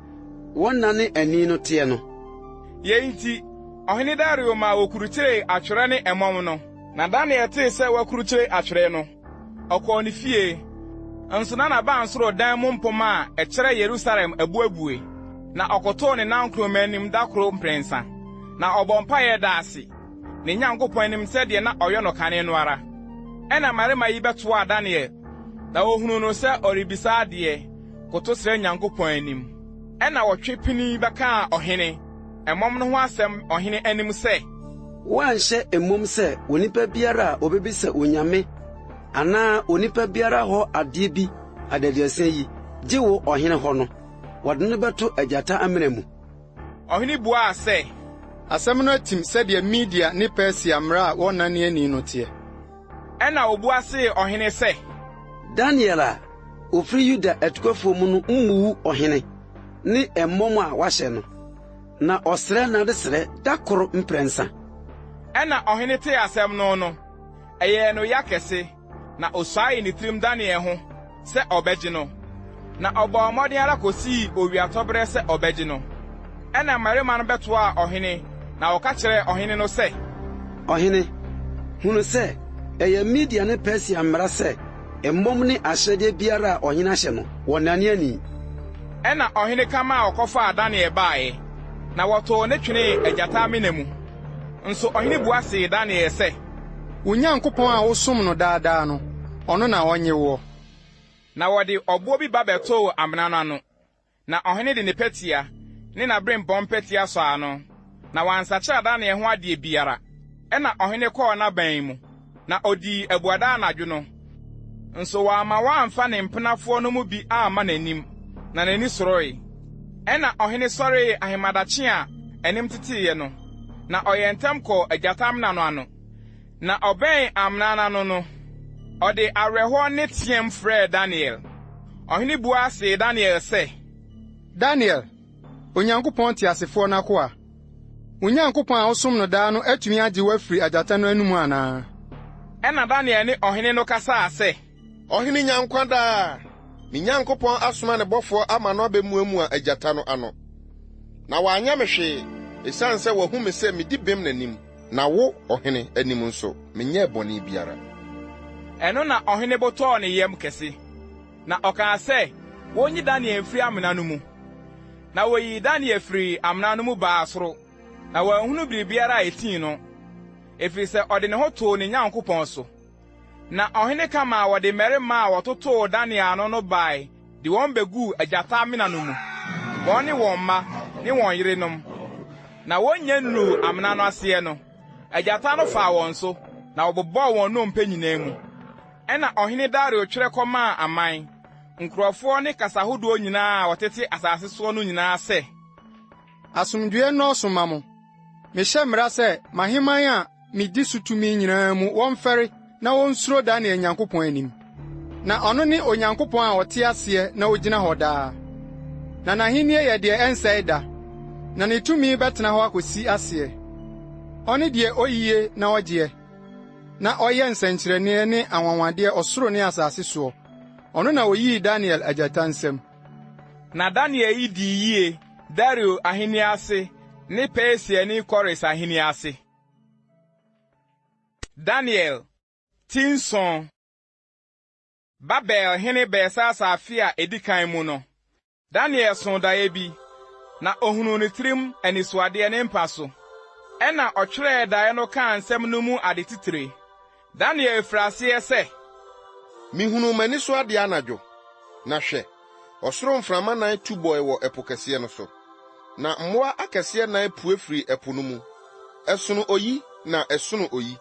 S8: wɔnnane ani no teɛ no.
S1: Yei nti, ɔhene Dario maa wokurukyeree atwerɛ ne ɛmɔm no. Na Daniel tee sɛ wɔakurukyire atwerɛ no, ɔkɔɔ ne fie. Nso na n'abansoro dan mu mpomma a ɛkyerɛ Yerusalem abuebue, na ɔkotow ne nankoroma anim da koro mprɛnsa, na ɔbɔɔ mpae daa ase ne Nyankopɔn anim sɛdeɛ na ɔyɛ no kane no ara. Ɛnna mmarima yi bɛtoaa Daniel, na wohunuu no sɛ ɔrebisa adeɛ, koto srɛ Nyankopɔn anim. Ɛnna wɔtwe pinii bɛkaa ɔhene ɛmɔm no ho asɛm ɔhene anim sɛ,
S8: Woanhyɛ mmom sɛ onipa biara a obebisa onyame anaa onipa biara hɔ adeɛ bi adaduasa yi, gye wo ɔhene hɔ no, wɔde no bɛto agyata amena mu.
S1: Ɔhene buaa sɛ,
S10: Asɛm no atim sɛdeɛ Media ne Persia mmara a wɔnnane ani no teɛ.
S1: Ɛnna obua see ɔhene sɛ,
S8: Daniel a ofiri Yuda atukɔfoɔ mu no mmu ɔhene ne mmɔm a wahyɛ no, na ɔsrɛ n'adesrɛ da koro mprɛnsa.
S1: Ɛnna ɔhene tee asɛm no no, ɛyɛɛ no ya kɛse, na osuaee ne tirim Daniel ho sɛ ɔbɛgye no. Na ɔbɔɔ mmɔden ara kosii owiatɔbere sɛ ɔbɛgye no. Ɛnna mmarima no bɛtoaa ɔhene, na wɔka kyerɛɛ ɔhene no sɛ,
S8: Ɔhene, hunu sɛ ɛyɛ Media ne Persia mmara sɛ mmɔm ne ahyɛdeɛ biara a ɔhene ahyɛ no, wɔnnane ani.
S1: Ɛnna ɔhene ka maa wɔkɔfaa Daniel baeɛ, na wɔtoo no twenee agyata amena mu. Nso ɔhene bua see Daniel sɛ,
S10: Wo Nyankopɔn a wosom no daa daa no, ɔno na ɔnnye woɔ.
S1: Na wɔde ɔboɔ bi ba bɛtoo amena no ano, na ɔhene de ne pɛtea ne n'aberempɔn pɛtea sɔɔ ano, na wansakyera Daniel ho adeɛ biara. Ɛnna ɔhene kɔɔ n'aban mu, na odii abuada anadwo no. Nso wamma wɔamfa ne mpenafoɔ no mu bi amma n'anim, na n'ani soroe. Ɛnna ɔhene sɔree ahemadakye a anim teteeɛ no, Na ɔyɛɛ ntɛm kɔɔ agyata amena no ano. Na ɔbɛn amena no ano no, ɔde awerɛhoɔ nne teɛm frɛɛ Daniel. Ɔhene bua see Daniel sɛ.
S10: Daniel, Onyankopɔn teasefoɔ no akoa, wo Nyankopɔn a wosom no daa no atumi agye wo afiri agyata no anom anaa?
S1: Ɛnna Daniel ne ɔhene no kasaa sɛ.
S3: Ɔhene nya nkwa daa! Me Nyankopɔn asoma ne bɔfoɔ ama no abɛmuamua agyata no ano, na wɔanyɛ me hwee, ɛsiane sɛ wahu me sɛ medi bem n'anim, na wo, ɔhene, anim nso, menyɛɛ bɔne biara.
S1: Ɛno na ɔhene bo tɔɔ ne yam kɛse, na ɔkaa sɛ wonyi Daniel mfiri amena no mu. Na woyii Daniel firii amena no mu baa soro, na wɔanhunu biribiara a etii no, efisɛ ɔde ne ho too ne Nyankopɔn so. Na ɔhene ka maa wɔde mmarima a wɔtotoo Daniel ano no bae de wɔn beguu agyata amena no mu, wɔn ne wɔn mma ne wɔn yerenom. Na wonnya nnuruu amena no aseɛ no, agyata no faa wɔn so, na wɔbobɔɔ wɔn nnompe nyinaa mu. Ɛnna ɔhene Dario twerɛ kɔmaa aman, nkurɔfoɔ ne kasa hodoɔ nyinaa a wɔtete asase soɔ no nyinaa sɛ.
S10: Asomdwoeɛ nnɔɔso mma mo! Mehyɛ mmara sɛ m'ahemman a midi so tumi nyinaa mu wɔmfɛre na wonsuro Daniel Nyankopɔn anim. Na ɔno ne Onyankopɔn a ɔte aseɛ na ogyina hɔ daa. Na n'ahenni yɛ deɛ ɛnsɛe da, na ne tumi bɛtena hɔ akosi aseɛ. Ɔne deɛ oyie na ɔgyeɛ, na ɔyɛ nsɛnkyerɛnneɛ ne anwanwadeɛ ɔsoro ne asase soɔ. Ɔno na oyii Daniel agyata nsam.
S1: Na Daniel yi dii yie Dario ahenni ase ne Persiani Kores ahenni ase. Daniel ti nson Babel hene Belsasar afe a edi kan mu no, Daniel soo daeɛ bi, na ohunuu ne tirim anisoadeɛ ne mpa so. Ɛnna ɔtwerɛɛ daeɛ no kaa nsɛm no mu ade titire. Daniel firi aseɛ sɛ.
S3: Mihunuu m'ani so adeɛ anadwo, na hwɛ, ɔsoro mframa nan tu bɔe wɔ ɛpo kɛseɛ no so. Na mmoa akɛseɛ nan pue firii ɛpo no mu, ɛsono oyi na ɛsono oyi.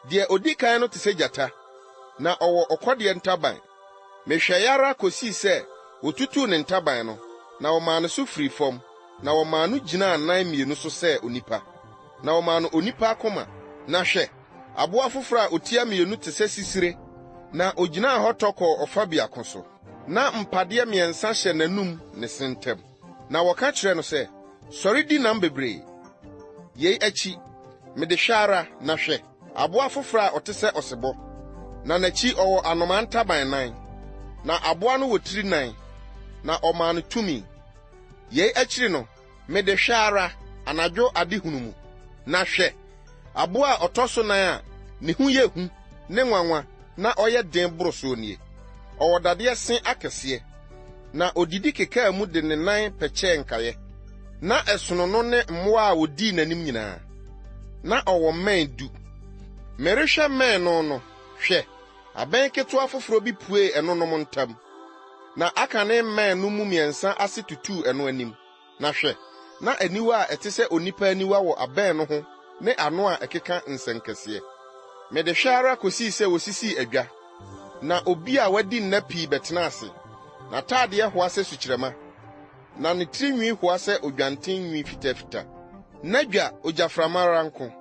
S3: Deɛ ɔdi kan no te sɛ gyata, na ɔwɔ ɔkɔdeɛ ntaban. Mehwɛe ara kosii sɛ wotutuu ne ntaban no, na wɔmaa no so firii fam, na wɔmaa no gyinaa nan mmienu so sɛ onipa, na wɔmaa no onipa akoma. Na hwɛ! Aboa foforo a otia mmienu te sɛ sisire, na ogyinaa hɔ tɔ kɔɔ ɔfa biako so. Ná mpadeɛ mmiɛnsa hyɛ n'anom ne se ntam. Na wɔka kyerɛɛ no sɛ, Sɔre di nam bebree! Yei akyi, mede hwɛ ara, na hwɛ, aboa foforo a ɔte sɛ ɔsebɔ, na n'akyi ɔwɔ anomaa ntaban nan. Na aboa no wɔ tiri nan, na ɔmaa no tumi. Yei akyiri no, Mede hwɛ ara, anadwo adehunu mu, na hwɛ, aboa a ɔtɔ so nan a ne ho yɛ hu ne nwanwa na ɔyɛ den boro soɔ nie. Ɔwɔ dadeɛ se akɛseɛ, na ɔdidi kekaa mu de ne nan pɛkyɛɛ nkaeɛ. Ná ɛsono no ne mmoa a wɔdii n'anim nyinaa. Ná ɔwɔ mmɛn du. Merehwɛ mmɛn no no, hwɛ, abɛn ketewa foforɔ bi puee ɛnonom ntam. Na akane mmɛn no mu mmiɛnsa ase tutuu ɛno anim. Na hwɛ, na aniwa a ɛte sɛ onipa aniwa wɔ abɛn no ho ne ano a ɛkeka nsɛnkɛseɛ. Mede hwɛ ara kɔsii sɛ wɔsisii adwa, na obi a wadi nna pii bɛtenaa ase. N'atadeɛ hoa sɛ sukyerɛmma, na ne tirinwi hoa sɛ odwanten nwi fitafita. N'adwa ogyaframa ara nko,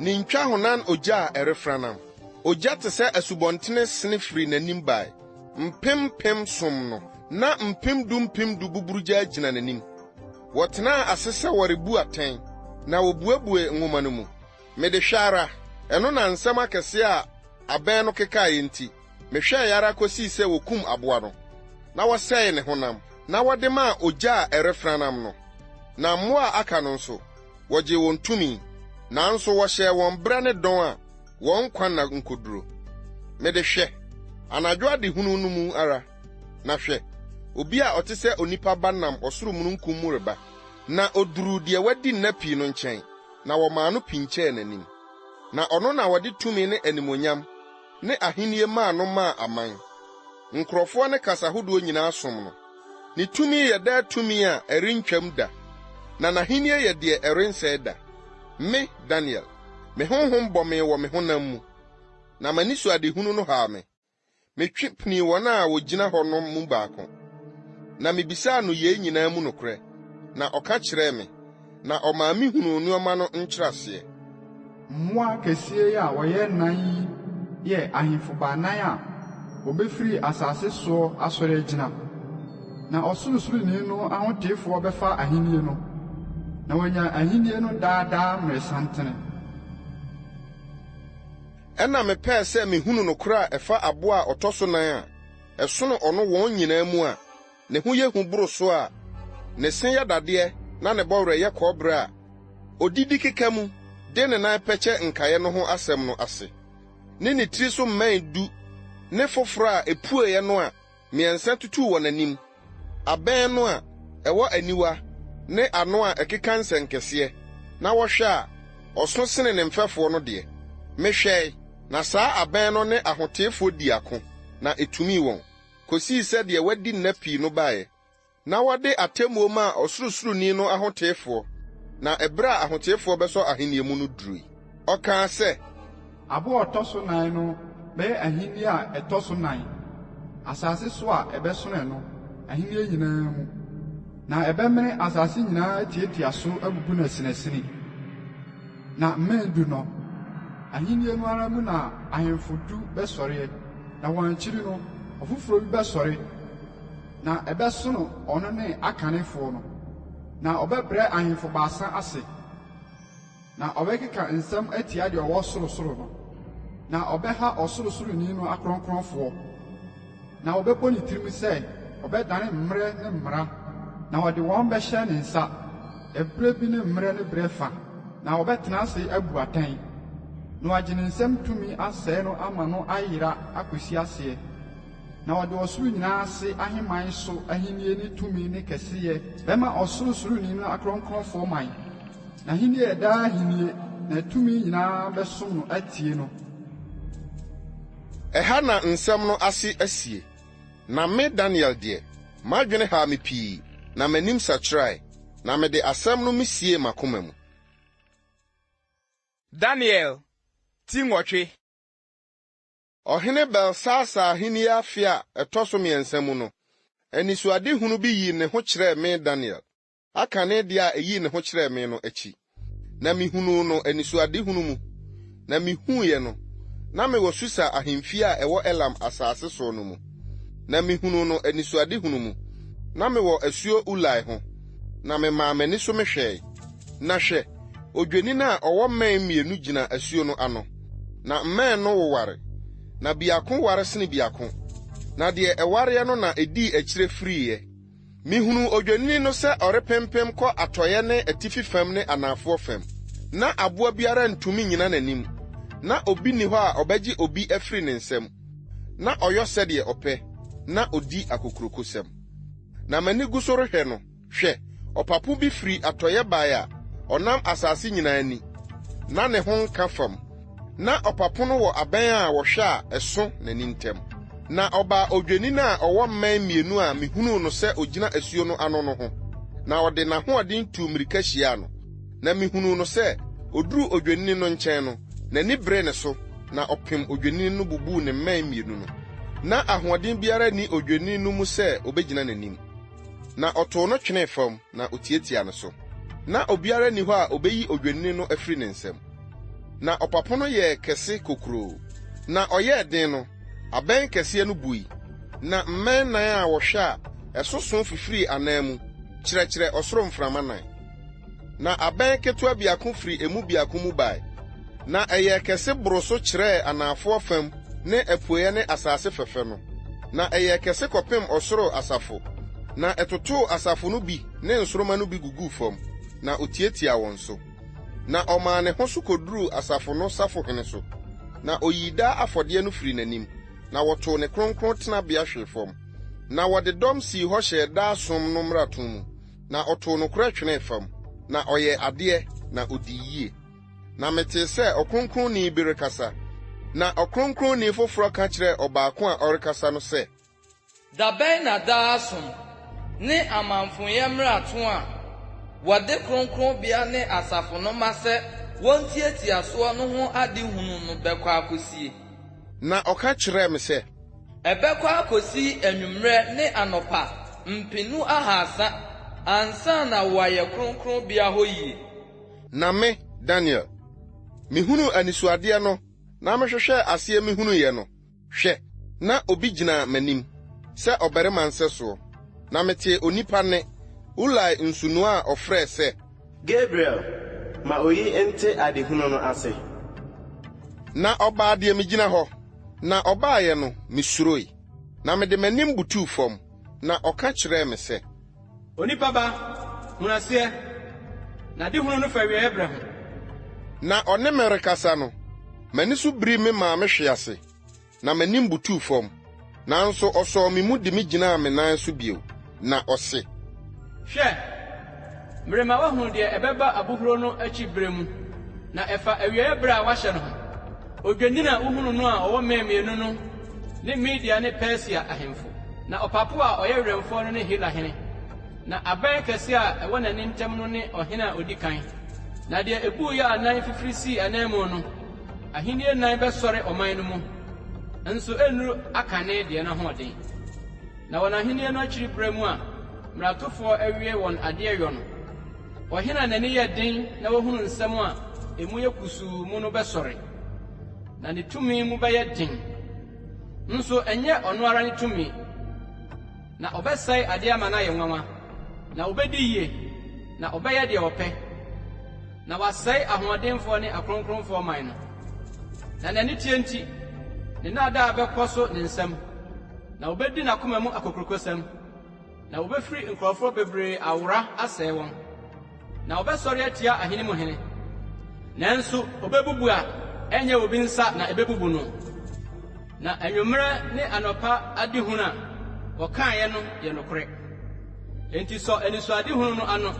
S3: ne ntwahonan ogya a ɛrefranam. Ogya te sɛ asubɔntene sene firii n'anim bae. Mpem mpem som no, na mpem du mpem du buburugyaa gyina n'anim. Wɔtenaa ase sɛ wɔrebu atɛn, na wobuebuee nwoma no mu. Mede hwɛ ara, ɛno na nsɛm akɛse a abɛn no kekaeɛ nti, mehwɛe ara kosii sɛ wokum aboa no, na wɔsɛee ne honam, na wɔde maa ogya a ɛrefranam no. Na mmoa a aka no nso, wɔgyee wɔn tumi, nanso wɔhyɛɛ wɔn berɛ ne dɔn a wɔn nkwa nna nkoduro. Mede hwɛ, anadwo adehunu no mu ara, na hwɛ, obi a ɔte sɛ onipa ba nam ɔsoro mununkum mu reba, na oduruu deɛ wadi nna pii no nkyɛn, na wɔmaa no pinkyɛɛ n'anim. Na ɔno na wɔde tumi ne animuonyam ne ahennie maa no maa aman, nkurɔfoɔ ne kasa hodoɔ nyinaa som no. Ne tumi yɛ daa tumi a ɛrentwam da, na n'ahennie yɛ deɛ ɛrensɛe da. Me, Daniel, me honhom bɔ mee wɔ me honam mu, na m'anisoadehunu no haa me. Metwe pinii wɔn a wɔgyina hɔ no mu baako, na mibisaa no yei nyinaa mu nokorɛ, na ɔka kyerɛɛ me. na ɔmaa mihunuu nneɛma no nkyerɛaseɛ.
S11: Mmoa akɛseɛ yi a wɔyɛ nnan yi yɛ ahemfo baanan a wɔbɛfiri asase soɔ asɔre agyina. Na Ɔsorosoroni no ahoteefoɔ bɛfa ahennie no, na wɔanya ahennie no daa daa mmerɛsantene.
S3: Ɛnna mepɛɛ sɛ mihunu nokorɛ a ɛfa aboa a ɔtɔ so nan a ɛsono ɔno wɔn nyinaa mu a ne ho yɛ hu boro so a ne se yɛ dadeɛ na ne bɔwerɛ yɛ kɔbere a odidi keka mu de ne nan pɛkyɛ nkaeɛ no ho asɛm no ase, ne ne tiri so mmɛn du ne foforo a epueeɛ no a mmiɛnsa tutuu wɔ n'anim, abɛn no a ɛwɔ aniwa ne ano a ɛkeka nsɛnkɛseɛ na wɔhwɛ a, ɔso sene ne mfɛfoɔ no deɛ. Mehwɛe, na saa abɛn no ne ahoteefoɔ dii ako, na etumii wɔn, kosii sɛ deɛ wadi nna pii no baeɛ, na wɔde atemmuo maa Ɔsorosoroni no ahoteefoɔ, na ɛberɛ a ahoteefoɔ bɛsɔ ahennie mu no durui. Ɔkaa sɛ.
S11: Aboa a ɔtɔ so nan no bɛyɛ ahenni a ɛtɔ so nan, asase so a ɛbɛsono ɛno, ahenni nyinaa mu, na ɛbɛmene asase nyinaa atiatia so abubu no asinasini. Na mmɛn du no, ahenni no ara mu na ahemfo du bɛsɔreɛ, na wɔn akyiri no, ɔfoforɔ bi bɛsɔre, na ɛbɛsono ɔno ne akanefoɔ no, na ɔbɛbrɛ ahemfo baasa ase, na ɔbɛkeka nsɛm atia deɛ ɔwɔ sorosoro no, na ɔbɛha ɔsorosoroni no akronkronfoɔ, na ɔbɛbɔ ne tirim sɛ ɔbɛdane mmerɛ ne mmara, na ɔde wɔn bɛhyɛ ne nsa ɛberɛ bi ne mmerɛ ne berɛ fa, na ɔbɛtena ase abu atɛn, na wagye ne nsam tumi asɛe no ama no ayera akɔsi aseɛ. Na ɔde ɔsoro nyinaa ase ahemman so ahenni ne tumi ne kɛseyɛ bɛma Ɔsorosoroni no akronkronfoɔ man. N'ahenni yɛ daa ahenni, na tumi nyinaa bɛsom no atie no.
S3: Ɛha na nsɛm no ase asie. Na me, Daniel deɛ, m'adwene haa me pii, na m'anim sakyerae, na mede asɛm no misiee m'akoma mu.
S1: Daniel ti nwɔtwe.
S3: Ɔhene Belsasar ahenni afe a ɛtɔ so mmiɛnsa mu no, anisoadehunu bi yii ne ho kyerɛɛ me Daniel, akane deɛ a eyii ne ho kyerɛɛ me no akyi. Na mihunuu no anisoadehunu mu, na mihuiɛ no, na mewɔ Susa ahemfie a ɛwɔ Elam asase so no mu. Na mihunuu no anisoadehunu mu, na mewɔ asuo Ulai ho, na memaa m'ani so mehwɛe, na hwɛ, odwennini a ɔwɔ mmɛn mmienu gyina asuo no ano, na mmɛn no woware, na biako ware sene biako, na deɛ ɛwareɛ no na edii akyire firiiɛ. Mihunuu odwennini no sɛ ɔrepempem kɔ atɔeɛ ne atifi fam ne anafoɔ fam. Ná aboa biara ntumi nnyina n'anim, na obi nni hɔ a ɔbɛgye obi afiri ne nsam. Ná ɔyɔ sɛdeɛ ɔpɛ, na ɔdi akokurokosɛm. Na m'ani gu so rehwɛ no, hwɛ, ɔpapo bi firi atɔeɛ bae a ɔnam asase nyinaa ani, na ne ho nka fam. Ná ɔpapo no wɔ abɛn a wɔhwɛ a ɛso n'ani ntam. Na ɔbaa odwennini a ɔwɔ mmɛn mmienu a mihunuu no sɛ ogyina asuo no ano no ho, na ɔde n'ahoɔden tuu mmirika hyiaa no. Na mihunuu no sɛ oduruu odwennini no nkyɛn no, n'ani beree ne so, na ɔpem odwennini no bubuu ne mmɛn mmienu no. Ná ahoɔden biara nni odwennini no mu sɛ obegyina n'anim. Na ɔtow no twenee fam, na otiatiaa no so. Ná obiara nni hɔ a obeyi odwennini no afiri ne nsam. Na ɔpapo no yɛɛ kɛse kokuroo, na ɔyɛɛ den no, abɛn kɛseɛ no bui, na mmɛn nan a wɔhwɛ a ɛsoso fifirii anan mu, kyerɛkyerɛ ɔsoro mframa nan. Na abɛn ketewa biako firi emu biako mu bae, na ɛyɛɛ kɛse boroo so kyerɛɛ anafoɔ fam ne apueeɛ ne asase fɛfɛ no, na ɛyɛɛ kɛse kɔpem ɔsoro asafo, na ɛtotoo asafo no bi ne nsoromma no bi guguu fam, na otiatiaa wɔn so. Na ɔmaa ne ho so koduruu asafo no safohene so, na oyii daa afɔdeɛ no firii n'anim, na wɔtoo ne kronkron tenabea hwee fam. Na wɔde dɔm sii hɔ hyɛɛ daa som no mmarato mu, na ɔtoo nokorɛ twenee fam, na ɔyɛɛ adeɛ, na ɔdii yie. Na metee sɛ ɔkronkronni bi rekasa, na ɔkronkronni foforɔ ka kyerɛɛ ɔbaako a ɔrekasa no sɛ,
S2: Da bɛn na daa som ne amamfonyɛ mmarato a wɔde kronkronbea ne asafo no ma sɛ wontiatia soɔ no ho ade hunu no bɛkɔ akosie?
S3: Na ɔka kyerɛɛ me sɛ.
S2: Ɛbɛkɔ akosi anwummerɛ ne anɔpa mpenu ahasa. ansa na wɔayɛ kronkronbea hɔ yie.
S3: Na me, Daniel, mihunuu anisoadeɛ no na mehwehwɛɛ aseɛ mehunuiɛ no, hwɛ, na obi gyina m'anim sɛ ɔbarima nsɛsoɔ, na metee onipa nne, Ulai nsunoa a ɔfrɛɛ sɛ.
S7: Gabriel, ma oyi nte adehunu no ase.
S3: Na ɔbaa deɛ megyina hɔ, na ɔbaeɛ no, misuroe, na mede m'anim butuu fam, na ɔka kyerɛɛ me sɛ.
S12: Onipa ba, hunu aseɛ, na adehunu no fa awieeɛ berɛ ho.
S3: Na ɔne me rekasa no, m'ani so birii me maa mehwee ase, na m'anim butuu fam. Nanso ɔsɔɔ me mu de me gyinaa me nan so bio, na ɔse.
S12: Hwɛ! Merema woahunu deɛ ɛbɛba abohuro no akyi berɛ mu, na ɛfa awieeɛ berɛ a wɔahyɛ no ho. Odwennini a wohunu no a ɔwɔ mmɛn mmienu no ne Media ne Persia ahemfo, na ɔpapo a ɔyɛ werɛmfoɔ no ne Hela hene, na abɛn kɛseɛ a ɛwɔ n'ani ntam no ne ɔhene a ɔdi kan. Na deɛ ɛbuiɛ a nan fifiri sii ananmu no, ahennie nan bɛsɔre ɔman no mu, nso ɛrennuru akane deɛ no ahoɔden. Na wɔn ahennie no akyiri berɛ mu a mmaratofoɔ awie wɔn adeɛ yɔ no, ɔhene a n'ani yɛ den na wahunu nsɛm a emu yɛ kusuu mu no bɛsɔre, na ne tumi mu bɛyɛ den. Nso ɛnyɛ ɔno ara ne tumi, na ɔbɛsɛe adeɛ ama no ayɛ nwanwa, na obedi yie, na ɔbɛyɛ deɛ ɔpɛ, na wasɛe ahoɔdenfoɔ ne akronkronfoɔ man no. Na n'aniteɛ nti, ne nnaadaa bɛkɔ so ne nsam, na obedi n'akoma mu akokurokosɛm. Na wobefiri nkurɔfoɔ bebree awora asɛe wɔn, na wɔbɛsɔre atia ahene mu hene. Nanso obebubu a ɛnyɛ obi nsa na ebebubu no. Na anwummerɛ ne anɔpa adehunu a wɔkaeɛ no yɛ nokorɛ. Enti sɔ anisoadehunu no ano,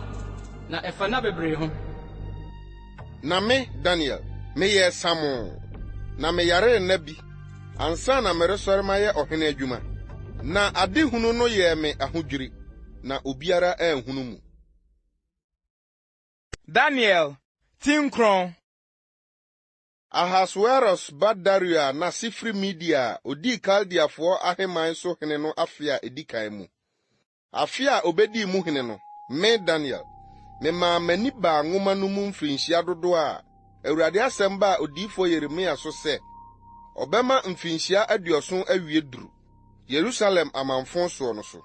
S12: na ɛfa nna bebree ho.
S3: Na me, Daniel, meyɛɛ samoo, na meyaree nna bi ansa na meresɔre mayɛ ɔhene adwuma. Na adehunu no yɛɛ me ahodwiri, na obiara anhunu mu.
S1: Daniel ti 9.
S3: Ahasweros ba Dario a n'ase firi Media a odii Kaldeafoɔ ahemman so hene no afe a edi kan mu, Afe a obedii mu hene no, me, Daniel, memaa m'ani baa nwoma no mu mfirinhyia dodoɔ a Awurade asɛm baa odiyifoɔ Yeremia so sɛ, ɔbɛma mfirinhyia aduɔson awie duru, Yerusalem amamfõ soɔ no so.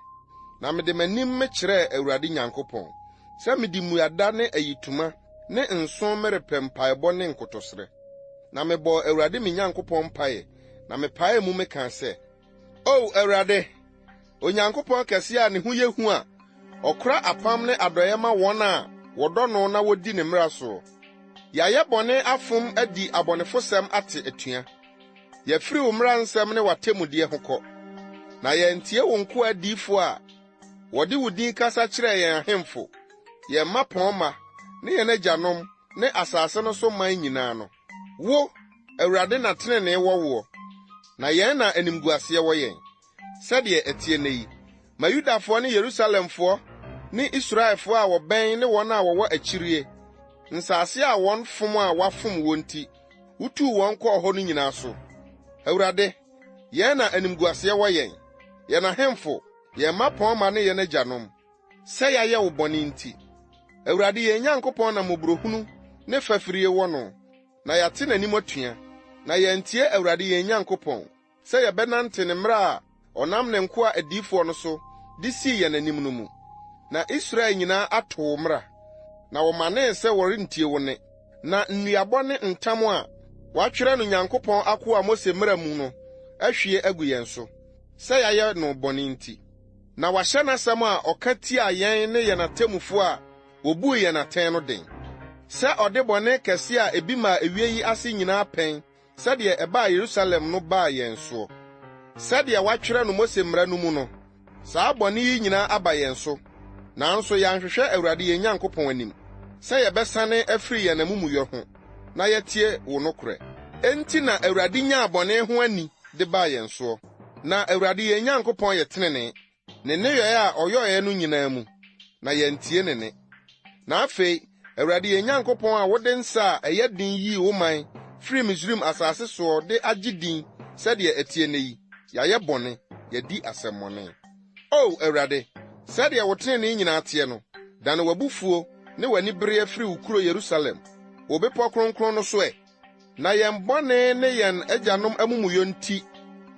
S3: Na mede m'anim mekyerɛɛ Awurade Nyankopɔn, sɛ mede mmuada ne ayitoma ne nsõ merepɛ mpaebɔ ne nkotosrɛ. Na mebɔɔ Awurade me Nyankopɔn mpaeɛ, na mepaee mu mekaa sɛ, O Awurade, Onyankopɔn kɛse a ne ho yɛ hu a ɔkora apam ne adɔeɛ ma wɔn a wɔdɔ no na wodi ne mmara soɔ. Yɛayɛ bɔne afom adi abɔnefosɛm ate atua. Yɛafiri wo mmara nsɛm ne w'atemmudeɛ ho kɔ, na yɛantie wo nkoa adiyifoɔ a wɔde wo din kasa kyerɛɛ yɛn ahemfo, yɛn mmapɔmma ne yɛn agyanom ne asase no so man nyinaa no. Wo, Awurade na trenee wɔ woɔ, na yɛn na animguaseɛ wɔ yɛn. Sɛdeɛ ɛteɛ nnɛ yi, ma Yudafoɔ ne Yerusalemfoɔ ne Israelfoɔ a wɔbɛn ne wɔn a wɔwɔ akyirie, nsase a wɔn fom a wɔafom woɔ nti wotuu wɔn kɔɔ hɔ no nyinaa so. Awurade, yɛn na animguaseɛ wɔ yɛn, yɛn ahemfo, yɛn mmapɔmma ne yɛn agyanom, sɛ yɛayɛ wo bɔne nti. Awurade yɛn Nyankopɔn na mmɔborɔhunu ne fafirie wɔ no, na yɛate n'anim atua, na yɛantie Awurade yɛn Nyankopɔn. sɛ yɛbɛnante ne mmara a ɔnam ne nkoa adiyifoɔ no so de sii yɛn anim no mu. Na Israel nyinaa ato wo mmara, na wɔmanee sɛ wɔrentie wo nne. Na nnuabɔ ne ntam a wɔatwerɛ no Nyankopɔn akoa Mose mmara mu no ahwie agu yɛn so, sɛ yɛayɛ no bɔne nti. Na wahyɛ n'asɛm a ɔka tiaa yɛn ne yɛn atemmufoɔ a wobuu yɛn atɛn no den, sɛ ɔde bɔne kɛse a ebi mmaa ewie yi ase nyinaa pɛn sɛdeɛ ɛbaa Yerusalem no baa yɛn soɔ. Sɛdeɛ wɔatwerɛ no Mose mmara no mu no, saa bɔne yi nyinaa aba yɛn so, nanso yɛanhwehwɛ Awurade yɛn Nyankopɔn anim, sɛ yɛbɛsane afiri yɛn amumuyɛ ho na yɛatie wo nokorɛ. Enti na Awurade nyaa bɔne ho ani de baa yɛn soɔ. Na Awurade yɛn Nyankopɔn yɛ tenenee, ne nneyɔe a ɔyɔeɛ no nyinaa mu, na yɛantie ne nne. Na afei, Awurade yɛn Nyankopɔn a wode nsa a ɛyɛ den yii wo man firii Misraim asase soɔ de agye din sɛdeɛ ɛteɛ nnɛ yi, yɛayɛ bɔne, yɛadi asɛmmɔne. O Awurade, sɛdeɛ wo tenenee nyinaa teɛ no, Dane w'abufuo ne w'anibereɛ firi wo kuro Yerusalem, wo bepɔ kronkron no so ɛ. Na yɛn bɔne ne yɛn agyanom amumuyɔ nti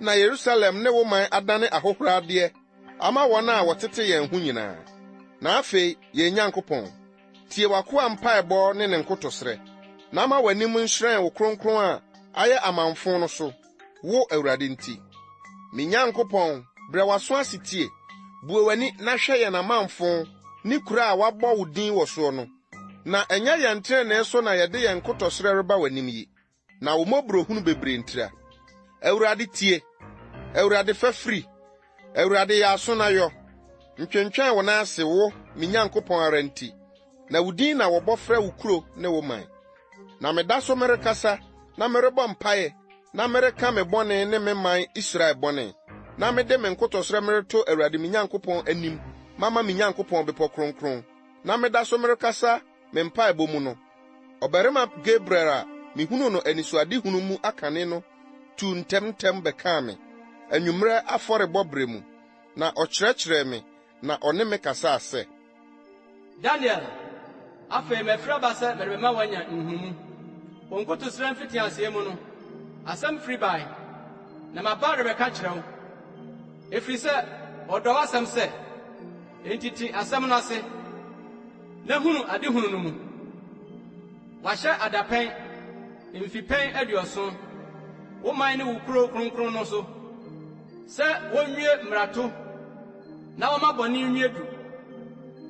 S3: na Yerusalem ne wo man adane ahohoradeɛ ama wɔn a wɔtete yɛn ho nyinaa. Na afei, yɛn Nyankopɔn, tie w'akoa mpaebɔ ne ne nkotosrɛ, na ma w'anim nhyerɛn wo kronkron a ayɛ amamfõ no so, wo, Awurade nti. Me Nyankopɔn, brɛ w'aso ase tie, bue w'ani na hwɛ yɛn amamfõ ne kuro a wɔabɔ wo din wɔ soɔ no. Na ɛnyɛ yɛn trenee so na yɛde yɛn nkotɔsrɛ reba w'anim yi, na wo mmɔborɔhunu bebree ntira. Awurade, tie! Awurade, fa firi! Awurade, yɛ aso na yɔ! Ntwentwɛn wo nan ase, wo, me Nyankopɔn ara nti, na wo din na wɔbɔ frɛ wo kuro ne wo man. Na meda so merekasa na merebɔ mpae na mereka me bɔne ne me man Israel bɔne, na mede me nkotɔsrɛ mereto Awurade me Nyankopɔn anim mama me Nyankopɔn bepɔ kronkron, na meda so merekasa me mpaebɔ mu no, ɔbarima Gabriel a mihunuu no anisoadehunu mu akane no tuu ntɛmntɛm bɛkaa me, anwummere afɔrebɔ bere mu, na ɔkyerɛkyerɛɛ me na ɔne me kasaa sɛ.
S12: Daniel, afei mafiri aba sɛ merebɛma woanya nhunumu. Wo nkotosrɛ mfitiaseɛ mu no, asɛm firi bae, na maba rebɛka kyerɛ wo, ɛfiri sɛ ɔdɔ w'asɛm sɛ. Enti te asɛm no ase, na hunu adehunu no mu. Wɔahyɛ adapɛn, mfipɛn aduɔson, wo man ne wo kurow kronkron no so, sɛ wonwie mmarato na wɔmma bɔne nwie du,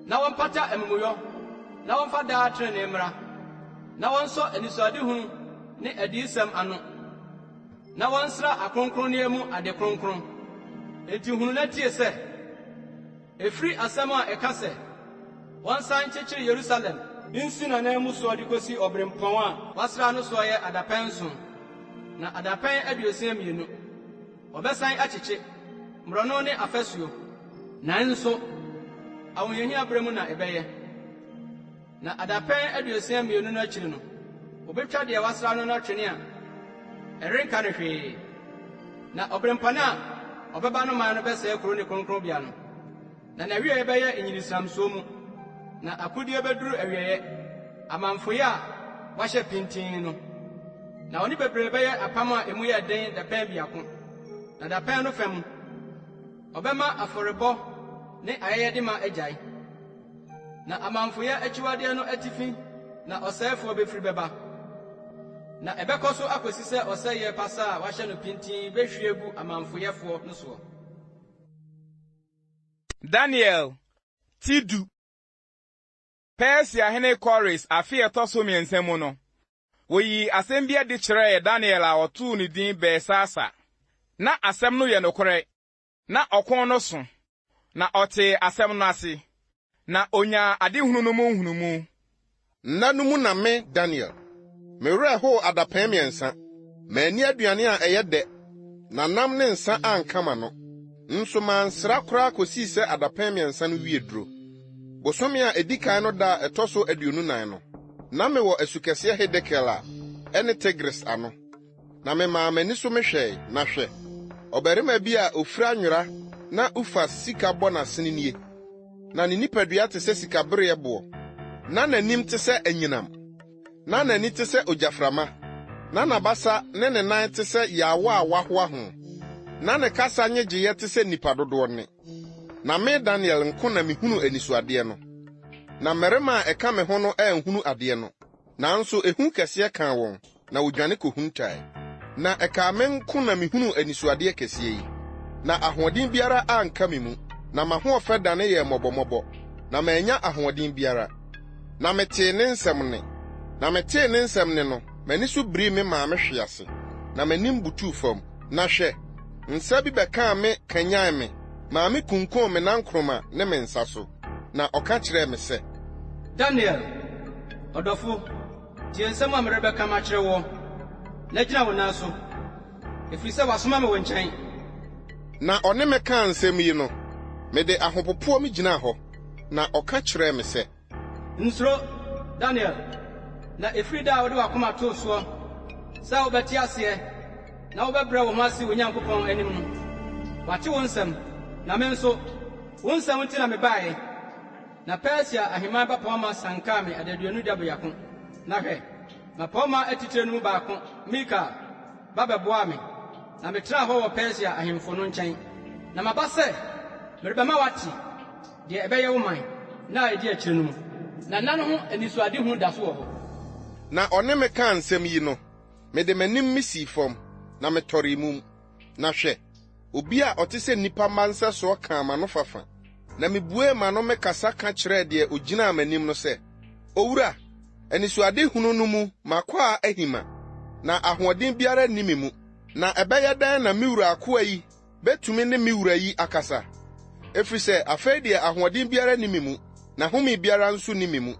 S12: na wɔmpata amumuyɔ na wɔmfa daa trenee mmra, na wɔnsɔ anisoadehunu ne adiyisɛm ano, na wɔnsra akronkronneɛ mu ade kronkron. Enti hunu na tie sɛ, ɛfiri asɛm a ɛka sɛ, 'Wɔnsan nkyekyere Yerusalem nsi n'ananmu soɔ de kɔsi ɔberempɔn a wɔasra no soɔ yɛ adapɛn nson, na adapɛn 62, wɔbɛsan akyekye mmorɔno ne afasuo, nanso ahohiahia berɛ mu na ɛbɛyɛ. Na adapɛn 62 no akyiri no, wobetwa deɛ wɔasra no no atwene a ɛrenka no hwee. Na ɔberempɔn a ɔbɛba no man no bɛsɛe kuro ne kronkronbea no, na n'awieeɛ bɛyɛ nyirisramsuo mu, na akodie bɛduru awieeɛ, amamfoyɛ a wɔahyɛ pintinn no. Na ɔne bebree bɛyɛ apam a emu yɛ den dapɛn biako, na dapɛn no fa mu, ɔbɛma afɔrebɔ ne ayɛyɛde ma agyae. Na amamfoyɛ akyiwadeɛ no atifi na ɔsɛefoɔ bɛfiri bɛba, na ɛbɛkɔ so akɔsi sɛ ɔsɛeɛ pasaa a wɔahyɛ no pintinn bɛhwie agu amamfoyɛfoɔ no soɔ.
S1: Daniel ti du. Persia hene Kores afe a ɛtɔ so mmiɛnsa mu no, woyii asɛm bi adi kyerɛɛ Daniel a wɔtoo ne din Belsasar. Ná asɛm no yɛ nokorɛ, Na ɔko no so, na ɔtee asɛm no ase, na onyaa adehunu no mu nhunumu.
S3: Nna no mu na me, Daniel, me werɛ how adapɛn mmiɛnsa. Manni aduane a ɛyɛ dɛ, na nam ne nsa anka m'ano. Nso mansra koraa kosii sɛ adapɛn mmiɛnsa no wiee duro. Bosome a edi kan no da a ɛtɔ so 24 no, na mewɔ asukɛseɛ Hidekel a ɛne Tigris ano. Na memaa m'ani so mehwɛe, na hwɛ, ɔbarima bi a ofura nwera na Ufas sika bɔ n'asene nie. Na ne nipadua te sɛ sikabereɛboɔ, na n'anim te sɛ anyinam, na n'ani te sɛ ogyaframa, na n'abasa ne ne nan te sɛ yaawa a wɔahoa ho, na ne kasa nnyegyeeɛ te sɛ nnipa dodoɔ nne. Na me, Daniel nko na mihunuu anisoadeɛ no, na mmarima a ɛka me ho no anhunu adeɛ no. Nanso ehu kɛseɛ kaa wɔn, na wɔdwane kɔhuntae. Na ɛkaa me nko na mehunuu anisoadeɛ kɛseɛ yi, na ahoɔden biara anka me mu, na m'ahoɔfɛ dane yɛɛ mmɔbɔmmɔbɔ, na mannya ahoɔden biara. Na metee ne nsɛm nne. Na metee ne nsɛm nne no, m'ani so birii me maa mehwee ase, na m'anim butuu fam. Na hwɛ! Nsa bi bɛkaa me kanyan me maa mekunkun me nankoroma ne me nsa so. Na ɔka kyerɛɛ me sɛ.
S12: Daniel, ɔdɔfo, tie nsɛm a merebɛka makyerɛ woɔ, na gyina wo nan so, ɛfiri sɛ wɔasoma me wo nkyɛn.
S3: Na ɔne me kaa nsɛm yi no, mede ahopopoɔ megyinaa hɔ, na ɔka kyerɛɛ me sɛ.
S12: Nsuro, Daniel, na ɛfiri da a wode w'akoma too soɔ sɛ wobɛte aseɛ na wobɛbrɛ wo ho ase wo Nyankopɔn anim no, wɔate wo nsɛm, na me nso, wo nsɛm nti na mebaeɛ. Na Persia ahemman bapɔmma siankaa me adaduonu da biako. Na hwɛ, mmapɔmma atitire no mu baako, Mikael, ba bɛboaa me, na metenaa hɔ wɔ Persia ahemfo no nkyɛn. Na maba sɛ merebɛma woate deɛ ɛbɛyɛ wo man, nna a edi akyire no mu. Na nna no ho anisoadehu da so wɔ hɔ.
S3: Na ɔne me kaa nsɛm yi no, mede m'anim misii fam, na metɔree mum. Na hwɛ, obi a ɔte sɛ nnipa mma nsɛsoɔ kaa m'anofafa. Na mibuee m'ano mekasa ka kyerɛɛ deɛ ogyinaa m'anim no sɛ, Owura, anisoadehunu no mu m'akwaa ahima, na ahoɔden biara nni me mu. Na ɛbɛyɛ dɛn na me wura akoa yi betumi ne me wura yi akasa? Efisɛ afei deɛ ahoɔden biara nni me mu, na home biara nso nni me mu.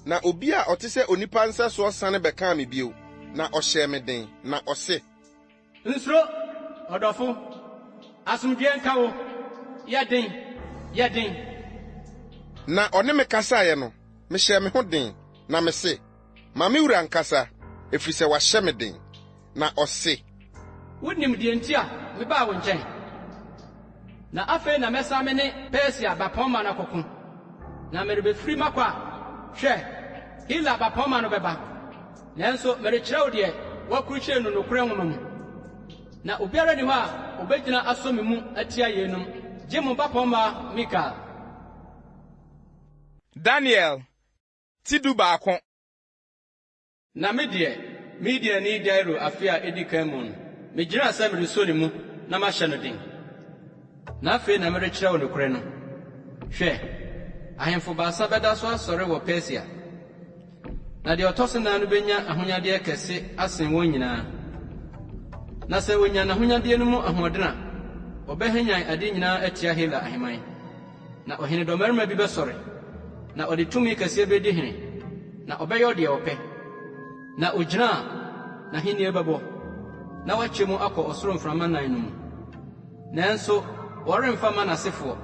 S3: Na obi a ɔte sɛ onipa nsɛsoɔ sane bɛkaa me bio, na ɔhyɛɛ me den, na ɔse.
S12: Nsuro, ɔdɔfo. Asomdwoe nka wo. Yɛ den, yɛ den.
S3: Na ɔne me kasaeɛ no, mehyɛɛ me ho den, na mese, Ma me wura nkasa, ɛfiri sɛ wahyɛ me den. Na ɔse.
S12: Wunim deɛ nti a mebaa wo nkyɛn? Na afei na mɛsan me ne Persia bapɔmma no akɔko, na merebɛfiri makɔ a, hwɛ, Hela bapɔmma no bɛba. Nanso merekyerɛ wo deɛ wɔakurukyire no nokorɛ nwoma mu. Na obiara nni hɔ a obegyina asɔ me mu atia yeinom, gye mo bapɔmma Mikael.
S1: Daniel ti 11.
S12: Na me deɛ, Mediani Dario afe a edi kan mu no, migyinaa sɛ mereso ne mu na mahyɛ no den. Na afei na merekyerɛ wo nokorɛ no. Hwɛ, ahemfo baasa bɛda so asɔre wɔ Persia. Na deɛ ɔtɔ so nan no benya ahonyadeɛ kɛse asen wɔn nyinaa. Na sɛ onya n'ahonyadeɛ no mu ahoɔden a, ɔbɛhwanyan ade nyinaa atia Hela ahemman. Na ɔhene dɔmmarima bi bɛsɔre, na ɔde tumi kɛseɛ bedi hene, na ɔbɛyɔ deɛ ɔpɛ. Na ogyina a, n'ahenni bɛbɔ, na wakyɛ mu akɔ ɔsoro mframa nan no mu. Nanso wɔremfa mma n'asefoɔ,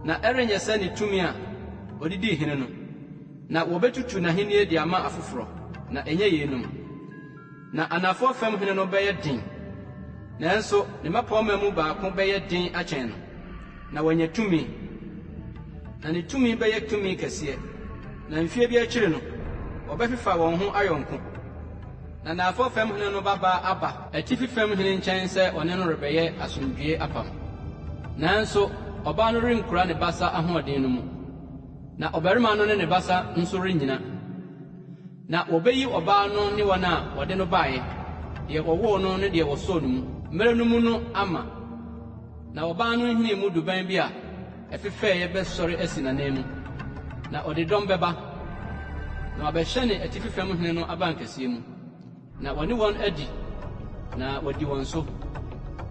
S12: na ɛrenyɛ sɛ ne tumi a ɔde dii hene no, na wɔbɛtutu n'ahenni de ama afoforɔ, na ɛnyɛ yeinom. Na anafoɔ fam hene no bɛyɛ den, nanso ne mmapɔmma mu baako bɛyɛ den akyɛn no, na wanya tumi. Na ne tumi bɛyɛ tumi kɛseɛ, na mfeɛ bi akyiri no, wɔbɛfefa wɔn ho ayɔnko. Na anafoɔ fam hene no babaa aba atifi fam hene nkyɛn sɛ ɔne no rebɛyɛ asomdwoe apam. Nanso ɔbaa no renkura ne basa ahoɔden no mu, na ɔbarima no ne ne basa nso rennyina. Na wɔbeyi ɔbaa no ne wɔn a wɔde no baeɛ, deɛ wɔwoo no ne deɛ wɔsɔɔ no mu, mmerɛ no mu no ama. Na ɔbaa no nhini mu duban bi a ɛfefɛeɛ bɛsɔre asi n'ananmu, na ɔde dɔm bɛba, na wabɛhyɛne atifi fam hene no abankɛseɛ mu, na wɔne wɔn adi, na wɔadi wɔn so.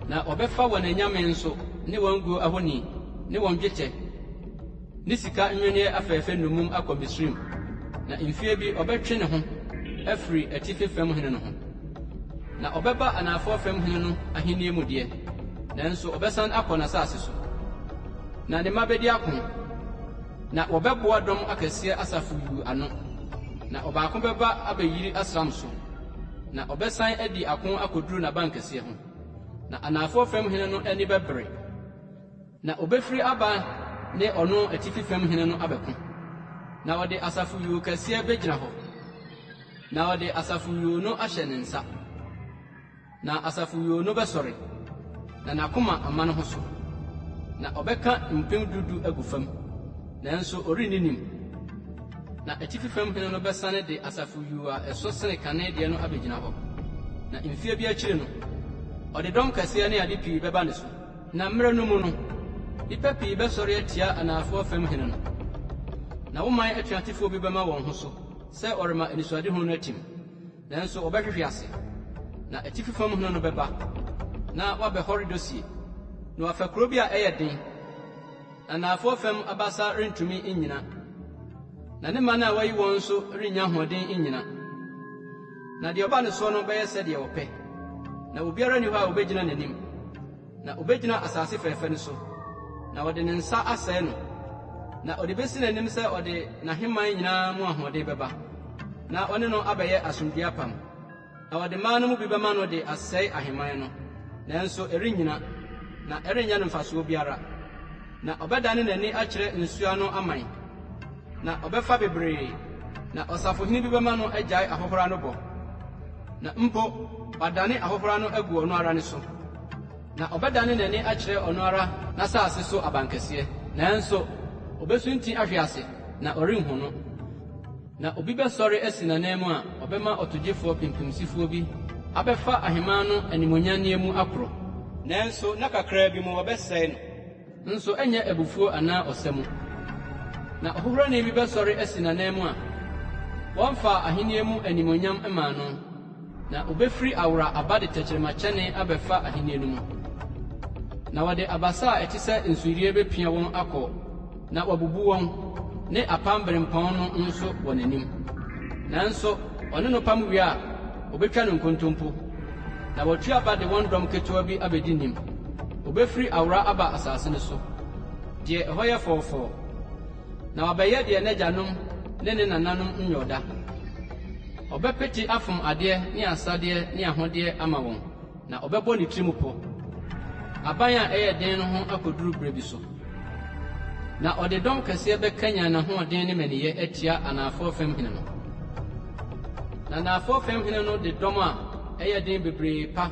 S12: Na wɔbɛfa wɔn anyame nso ne wɔn guo ahoni ne wɔn dwetɛ ne sika nnwenneɛ afɛɛfɛ nnommum akɔ Misraim, na mfeɛ bi ɔbɛtwe ne ho afiri atifi fam hene no ho. Na ɔbɛba anafoɔ fam hene no ahennie mu deɛ, nanso ɔbɛsan akɔ n'asase so. Na ne mma bɛdi ako, na wɔbɛboa dɔm akɛseɛ asafo yuu ano, na ɔbaako bɛba abɛyiri asram so, na ɔbɛsan adi ako akɔduru n'abankɛseɛ ho. Na anafoɔ fam hene no ani bɛbere. Na obefiri aba ne ɔno atifi fam hene no abɛko, na ɔde asafo yuu kɛseɛ bɛgyina hɔ, na ɔde asafo yuu no ahyɛ ne nsa. Na asafo yuu no bɛsɔre, na n'akoma ama ne ho so, na ɔbɛka mpem du du agu fam, nanso ɔrenni nim. Na atifi fam hene no bɛsane de asafo yuu a ɛso sene kane deɛ no abɛgyina hɔ, na mfeɛ bi akyiri no, ɔde dɔm kɛseɛ ne ade pii bɛba ne so. Na mmerɛ no mu no, nnipa pii bɛsɔre atia anafoɔ fam hene no, na wo man atuatefoɔ bi bɛma wɔn ho so sɛ wɔrema anisoadehunu no atim, nanso wɔbɛhwehwe ase. Na atifi fam hene no bɛba, na wabɛhɔre dosie, na wafa kuro bi a ɛyɛ den, na anafoɔ fam abasa rentumi nnyina, na ne man a wayi wɔn nso rennya ahoɔden nnyina. Na deɛ ɔba ne soɔ no bɛyɛ sɛdeɛ ɔpɛ, na obiara nni hɔ a obegyina n'anim. Na obegyina asase fɛfɛ no so, na ɔde ne nsa asɛe no, na ɔde besi n'anim sɛ ɔde n'ahemman nyinaa mu ahoɔden bɛba, na ɔne no abɛyɛ asomdwoe apam. Na ɔde mmaa no mu bi bɛma no de asɛe ahemman no, nanso ɛrennyina, na ɛrenyɛ no mfasoɔ biara. Na ɔbɛdane n'ani akyerɛ nsuano aman. Na ɔbɛfa bebree, na ɔsafohene bi bɛma no agyae ahohora no bɔ, na mpo wadane ahohora no agu ɔno ara ne so. Na ɔbɛdane n'ani akyerɛ ɔno ara n'asase so abankɛseɛ, nanso obesunti ahwe ase, na ɔrenhu no. Na obi bɛsɔre asi n'ananmu a ɔbɛma ɔtogyefoɔ pimpimsifoɔ bi abɛfa ahemman no animuonyanneɛ mu akorɔ. Nanso nna kakraa bi mu wɔbɛsɛe no. Nso ɛnyɛ abufuo anaa ɔsa mu. Na ɔhohorani bi bɛsɔre asi n'ananmu a wɔmfaa ahennie mu animuonyam mmaa no, na obefiri awora aba de tɛkyerɛmakyɛne abɛfa ahennie no mu. Na wɔde abasa a ɛte sɛ nsuyire bepia wɔn akɔ na wɔabubu wɔn, ne apam birɛmpɔn no nso wɔ n'anim. Nanso ɔne no pam wie a, obetwa no nkontompo, na watu aba de wɔn dɔm ketewa bi abedi nim. Obefiri awora aba asase no so, deɛ ɛhɔ yɛ fɔɔfɔɔ, na wabɛyɛ deɛ n'agyanom ne ne nananom nyɔɔ da. Ɔbɛpete afom adeɛ ne asadeɛ ne ahodeɛ ama wɔn. Na ɔbɛbɔ ne tirim pɔ, aban a ɛyɛ den no ho akoduru bere bi so. Na ɔde dɔm kɛseɛ bɛkanyan n'ahoɔden ne mmaniyɛ atia anaafoɔ fam hene no. Na anaafoɔ fam hene no de dɔm a ɛyɛ den bebree pa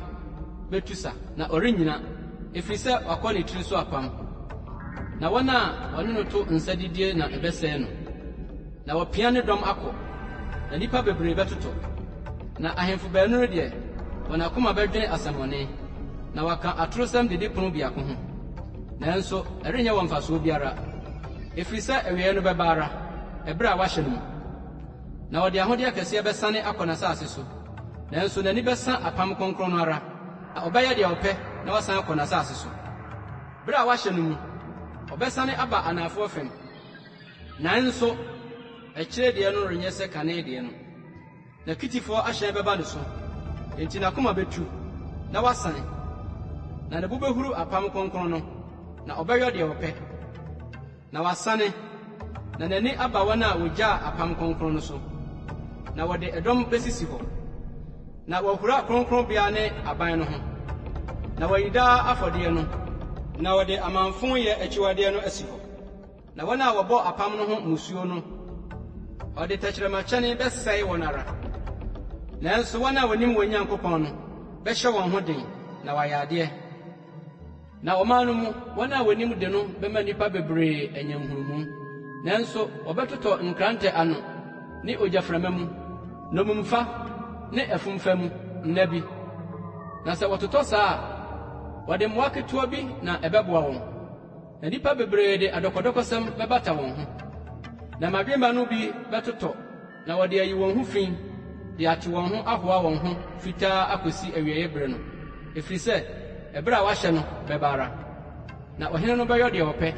S12: bɛtu sa, na ɔrennyina, ɛfiri sɛ wakɔ ne tiri so apam. Na wɔn a wɔne no to nsa didie na ɛbɛsɛe no. Na wɔapia ne dɔm akɔ, na nnipa bebree bɛtotɔ. Na ahemfo baanu no deɛ, wɔn akoma bɛdwene asɛmmɔne, na wɔaka atorosɛm didipono biako ho. Nanso ɛrenyɛ wɔn mfasoɔ biara, ɛfiri sɛ awieeɛ no bɛba ara, ɛberɛ a wɔahyɛ no mu. Na ɔde ahodeɛ kɛseɛ bɛsane akɔ n'asase so, nanso n'ani bɛsa apam kronkron no ara, na ɔbɛyɛ deɛ ɔpɛ na wasan akɔ n'asase so. Berɛ a wɔahyɛ no mu, ɔbɛsane aba anafoɔ fam. Nanso akyire deɛ no renyɛ sɛ kane deɛ no. Na Kitifoɔ ahyɛn bɛba ne so, enti n'akoma bɛtu, na wasane, na ne bo bɛhuru apam kronkron no, na ɔbɛyɔ deɛ ɔpɛ. Na wasane, na n'ani aba wɔn a wɔgyaa apam kronkron no so, na wɔde ɛdɔm bɛsisi hɔ, na wɔahura kronkronbea ne aban no ho, na wɔayi daa afɔdeɛ no, na wɔde amamfonyɛ akyiwadeɛ no asi hɔ. Na wɔn a wɔbɔ apam no ho mmusuo no, ɔde tɛkyerɛmakyɛne bɛsɛe wɔn ara. Nanso wɔn a wɔnim wɔn Nyankopɔn no bɛhyɛ wɔn ho den na wɔayɛ adeɛ. Na ɔman no mu, wɔn a wɔnim de no bɛma nnipa bebree anya nhunumu. Nanso wɔbɛtotɔ nkrantɛ ano ne ogyaframa mu, nnommumfa ne afumfa mu nna bi. Na sɛ wɔtotɔ saa a, wɔde mmoa ketewa bi na ɛbɛboa wɔn. Na nnipa bebree de adɔkɔdɔkɔsɛm bɛbata wɔn ho, na mmadwemma no bi bɛtotɔ na wɔde ayi wɔn ho fi de ate wɔn ho ahoa wɔn ho fitaa akosi awiei bere no, ɛfiri sɛ ɛbere a wɔahyɛ no bɛba ara. Na ɔhene no bɛyɔ deɛ ɔpɛ,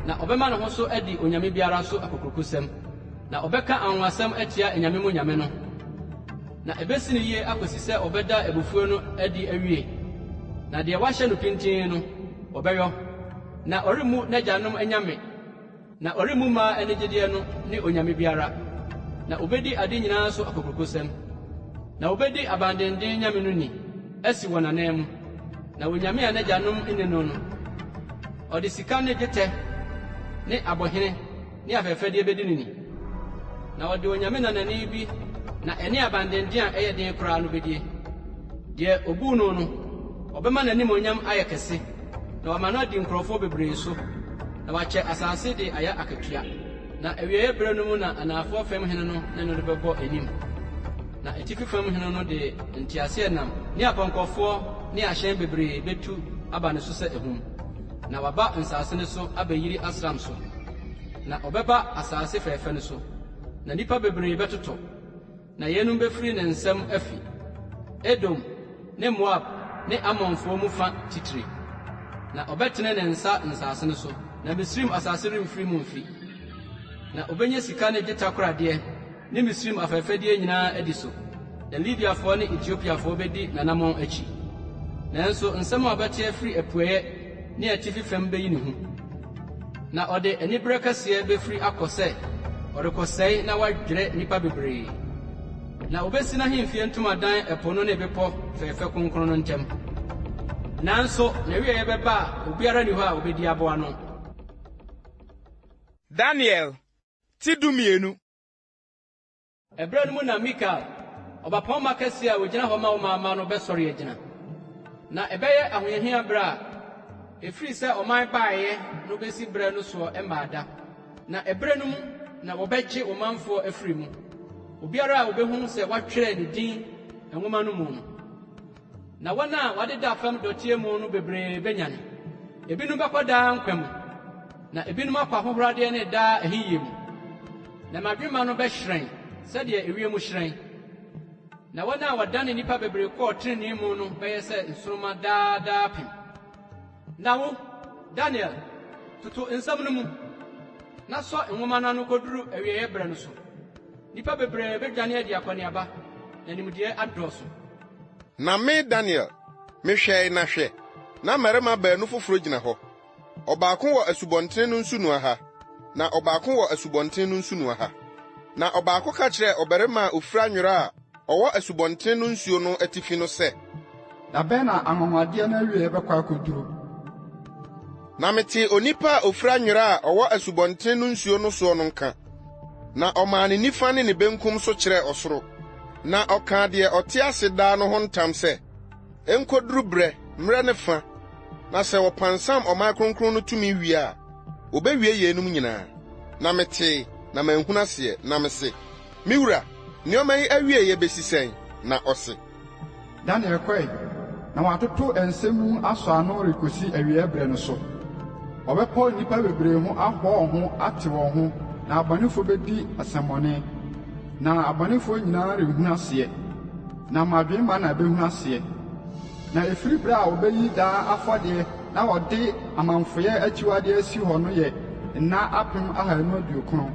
S12: na ɔbɛma ne ho so adi onyame biara so akokurokosɛm, na ɔbɛka anwonwasɛm atia anyame mu nyame no. Na ebesi no yie akosi sɛ wɔbɛda abufuo no adi awie, na deɛ wɔahyɛ no pintinn no, wɔbɛyɔ. Na ɔremmu n'agyanom anyame, na ɔremmu mmaa anigyedeɛ no ne onyame biara, na obedi ade nyinaa so akokurokosɛm. Na wobedi abandenden nyame no ni asi wɔn ananmu, na onyame a n'agyanom nni no no, ɔde sika ne dwetɛ ne abohene ne afɛfɛdeɛ bɛdi no ni, na ɔde onyame nanani bi na ɛne abandenden a ɛyɛ den koraa no bɛdie. Deɛ ɔbuu no no, ɔbɛma n'animuonyam ayɛ kɛse, na wama no adi nkurɔfoɔ bebree so, na wakyɛ asase de ayɛ akatua. Na awieeɛ berɛ no mu na anaafoɔ fam hene no ne no bɛbɔ anim, na atifi fam hene no de nteaseɛnam ne apɔnkɔfoɔ ne ahyɛn bebree bɛtu aba ne so sɛ ahum, na waba nsase no so abɛyiri asram so. Na ɔbɛba asase fɛfɛ no so, na nnipa bebree bɛtotɔ, na yeinom bɛfiri ne nsam afi, Edom ne Moab ne Amonfoɔ mu fa titire. Na ɔbɛtene ne nsa nsase no so, na Misraim asase remfiri mu mfi. Na obenya sika ne dwetɛ akoradeɛ ne Misraim afɛfɛdeɛ nyinaa adi so, na Libiafoɔ ne Etiopiafoɔ bɛdi n'anammɔn akyi. Nanso nsɛm a ɔbɛte afiri apueeɛ ne atifi fam bɛyi ne hu. Na ɔde aniberɛ kɛseɛ bɛfiri akɔ sɛ ɔrekɔsɛe na wadwerɛ nnipa bebree. Na obesi n'ahemfie ntomadan ɛpo no ne bepɔ fɛfɛ kronkron no ntam. Nanso n'awieeɛ bɛba a obiara nni hɔ a obedi aboa no.
S1: Daniel Ti 12.
S12: Ɛberɛ no mu na Mikael, ɔbapɔmma kɛseɛ a ɔgyina hɔ ma wo man mma no bɛsɔre agyina. Na ɛbɛyɛ ahohiahia berɛ a ɛfiri sɛ ɔman baeɛ no bɛsi berɛ no soɔ mmaa da. Na ɛberɛ no mu na wɔbɛgye wo manfoɔ afiri mu, obiara a wɔbɛhunu sɛ wɔatwerɛ ne din nwoma no mu no. Na wɔn a wɔadeda fam dɔteɛ mu no bebree bɛnyane. Ebinom bɛkɔ daa nkwa mu, na ebinom akɔ ahohoradeɛ ne daa ahiyie mu. Na mmadwemma no bɛhyerɛn sɛdeɛ ewiem hyerɛn. Na wɔn a wɔdane nnipa bebree kɔɔ trenee mu no bɛyɛ sɛ nsoromma daa daapem. Na wo, Daniel, toto nsɛm no mu, na sɔ nwoma no ano koduru awieeɛ berɛ no so. Nnipa bebree bedwane adi akɔneaba, na nimdeɛ adɔɔso.
S3: Na me, Daniel, mehwɛe na hwɛ, na mmarima baanu foforo gyina hɔ, ɔbaako wɔ asubɔnten no nsunoa ha, na ɔbaako wɔ asubɔnten no nsunoa ha. Na ɔbaako ka kyerɛɛ ɔbarima a ofura nwera a ɔwɔ asubɔnten no nsuo no atifi no sɛ.
S11: Da bɛn na anwanwadeɛ no awieeɛ bɛkɔ akɔduru?
S3: Na metee onipa a ofura nwera a ɔwɔ asubɔnten no nsuo no soɔ no nka, na ɔmaa ne nifa ne ne benkum so kyerɛɛ ɔsoro, na ɔkaa deɛ ɔte ase daa no ho ntam sɛ, Enkoduru berɛ, mmerɛ ne fa, na sɛ wɔpansam ɔman kronkron no tumi wie a, wɔbɛwie yeinom nyinaa. Na metee, na manhunu aseɛ, na mese, Me wura, nneɛma yi awieeɛ bɛsi sɛn? Na ɔse.
S11: Daniel kɔe, na wɔatoto nsɛm mu asɔ ano rekosi awiei bere no so. Wɔbɛpɔ nnipa bebree ho abɔ wɔn ho ate wɔn ho, na abɔnefo bedi asɛmmɔne. Na abɔnefo nyinaa renhunu aseɛ, na mmadwemma na ebehunu aseɛ. Na efiri bere a wɔbeyi daa afɔdeɛ na wɔde amamfoyɛ akyiwadeɛ asi hɔ no yɛ nna 2,290.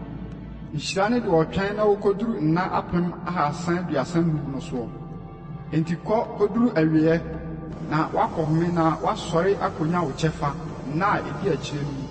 S11: Nhyira ne deɛ ɔtwɛn na okoduru nna 3,335 no soɔ. Enti kɔ koduru awieɛ, na woakɔhome na woasɔre akonya wo kyɛfa nna a edi akyire no mu.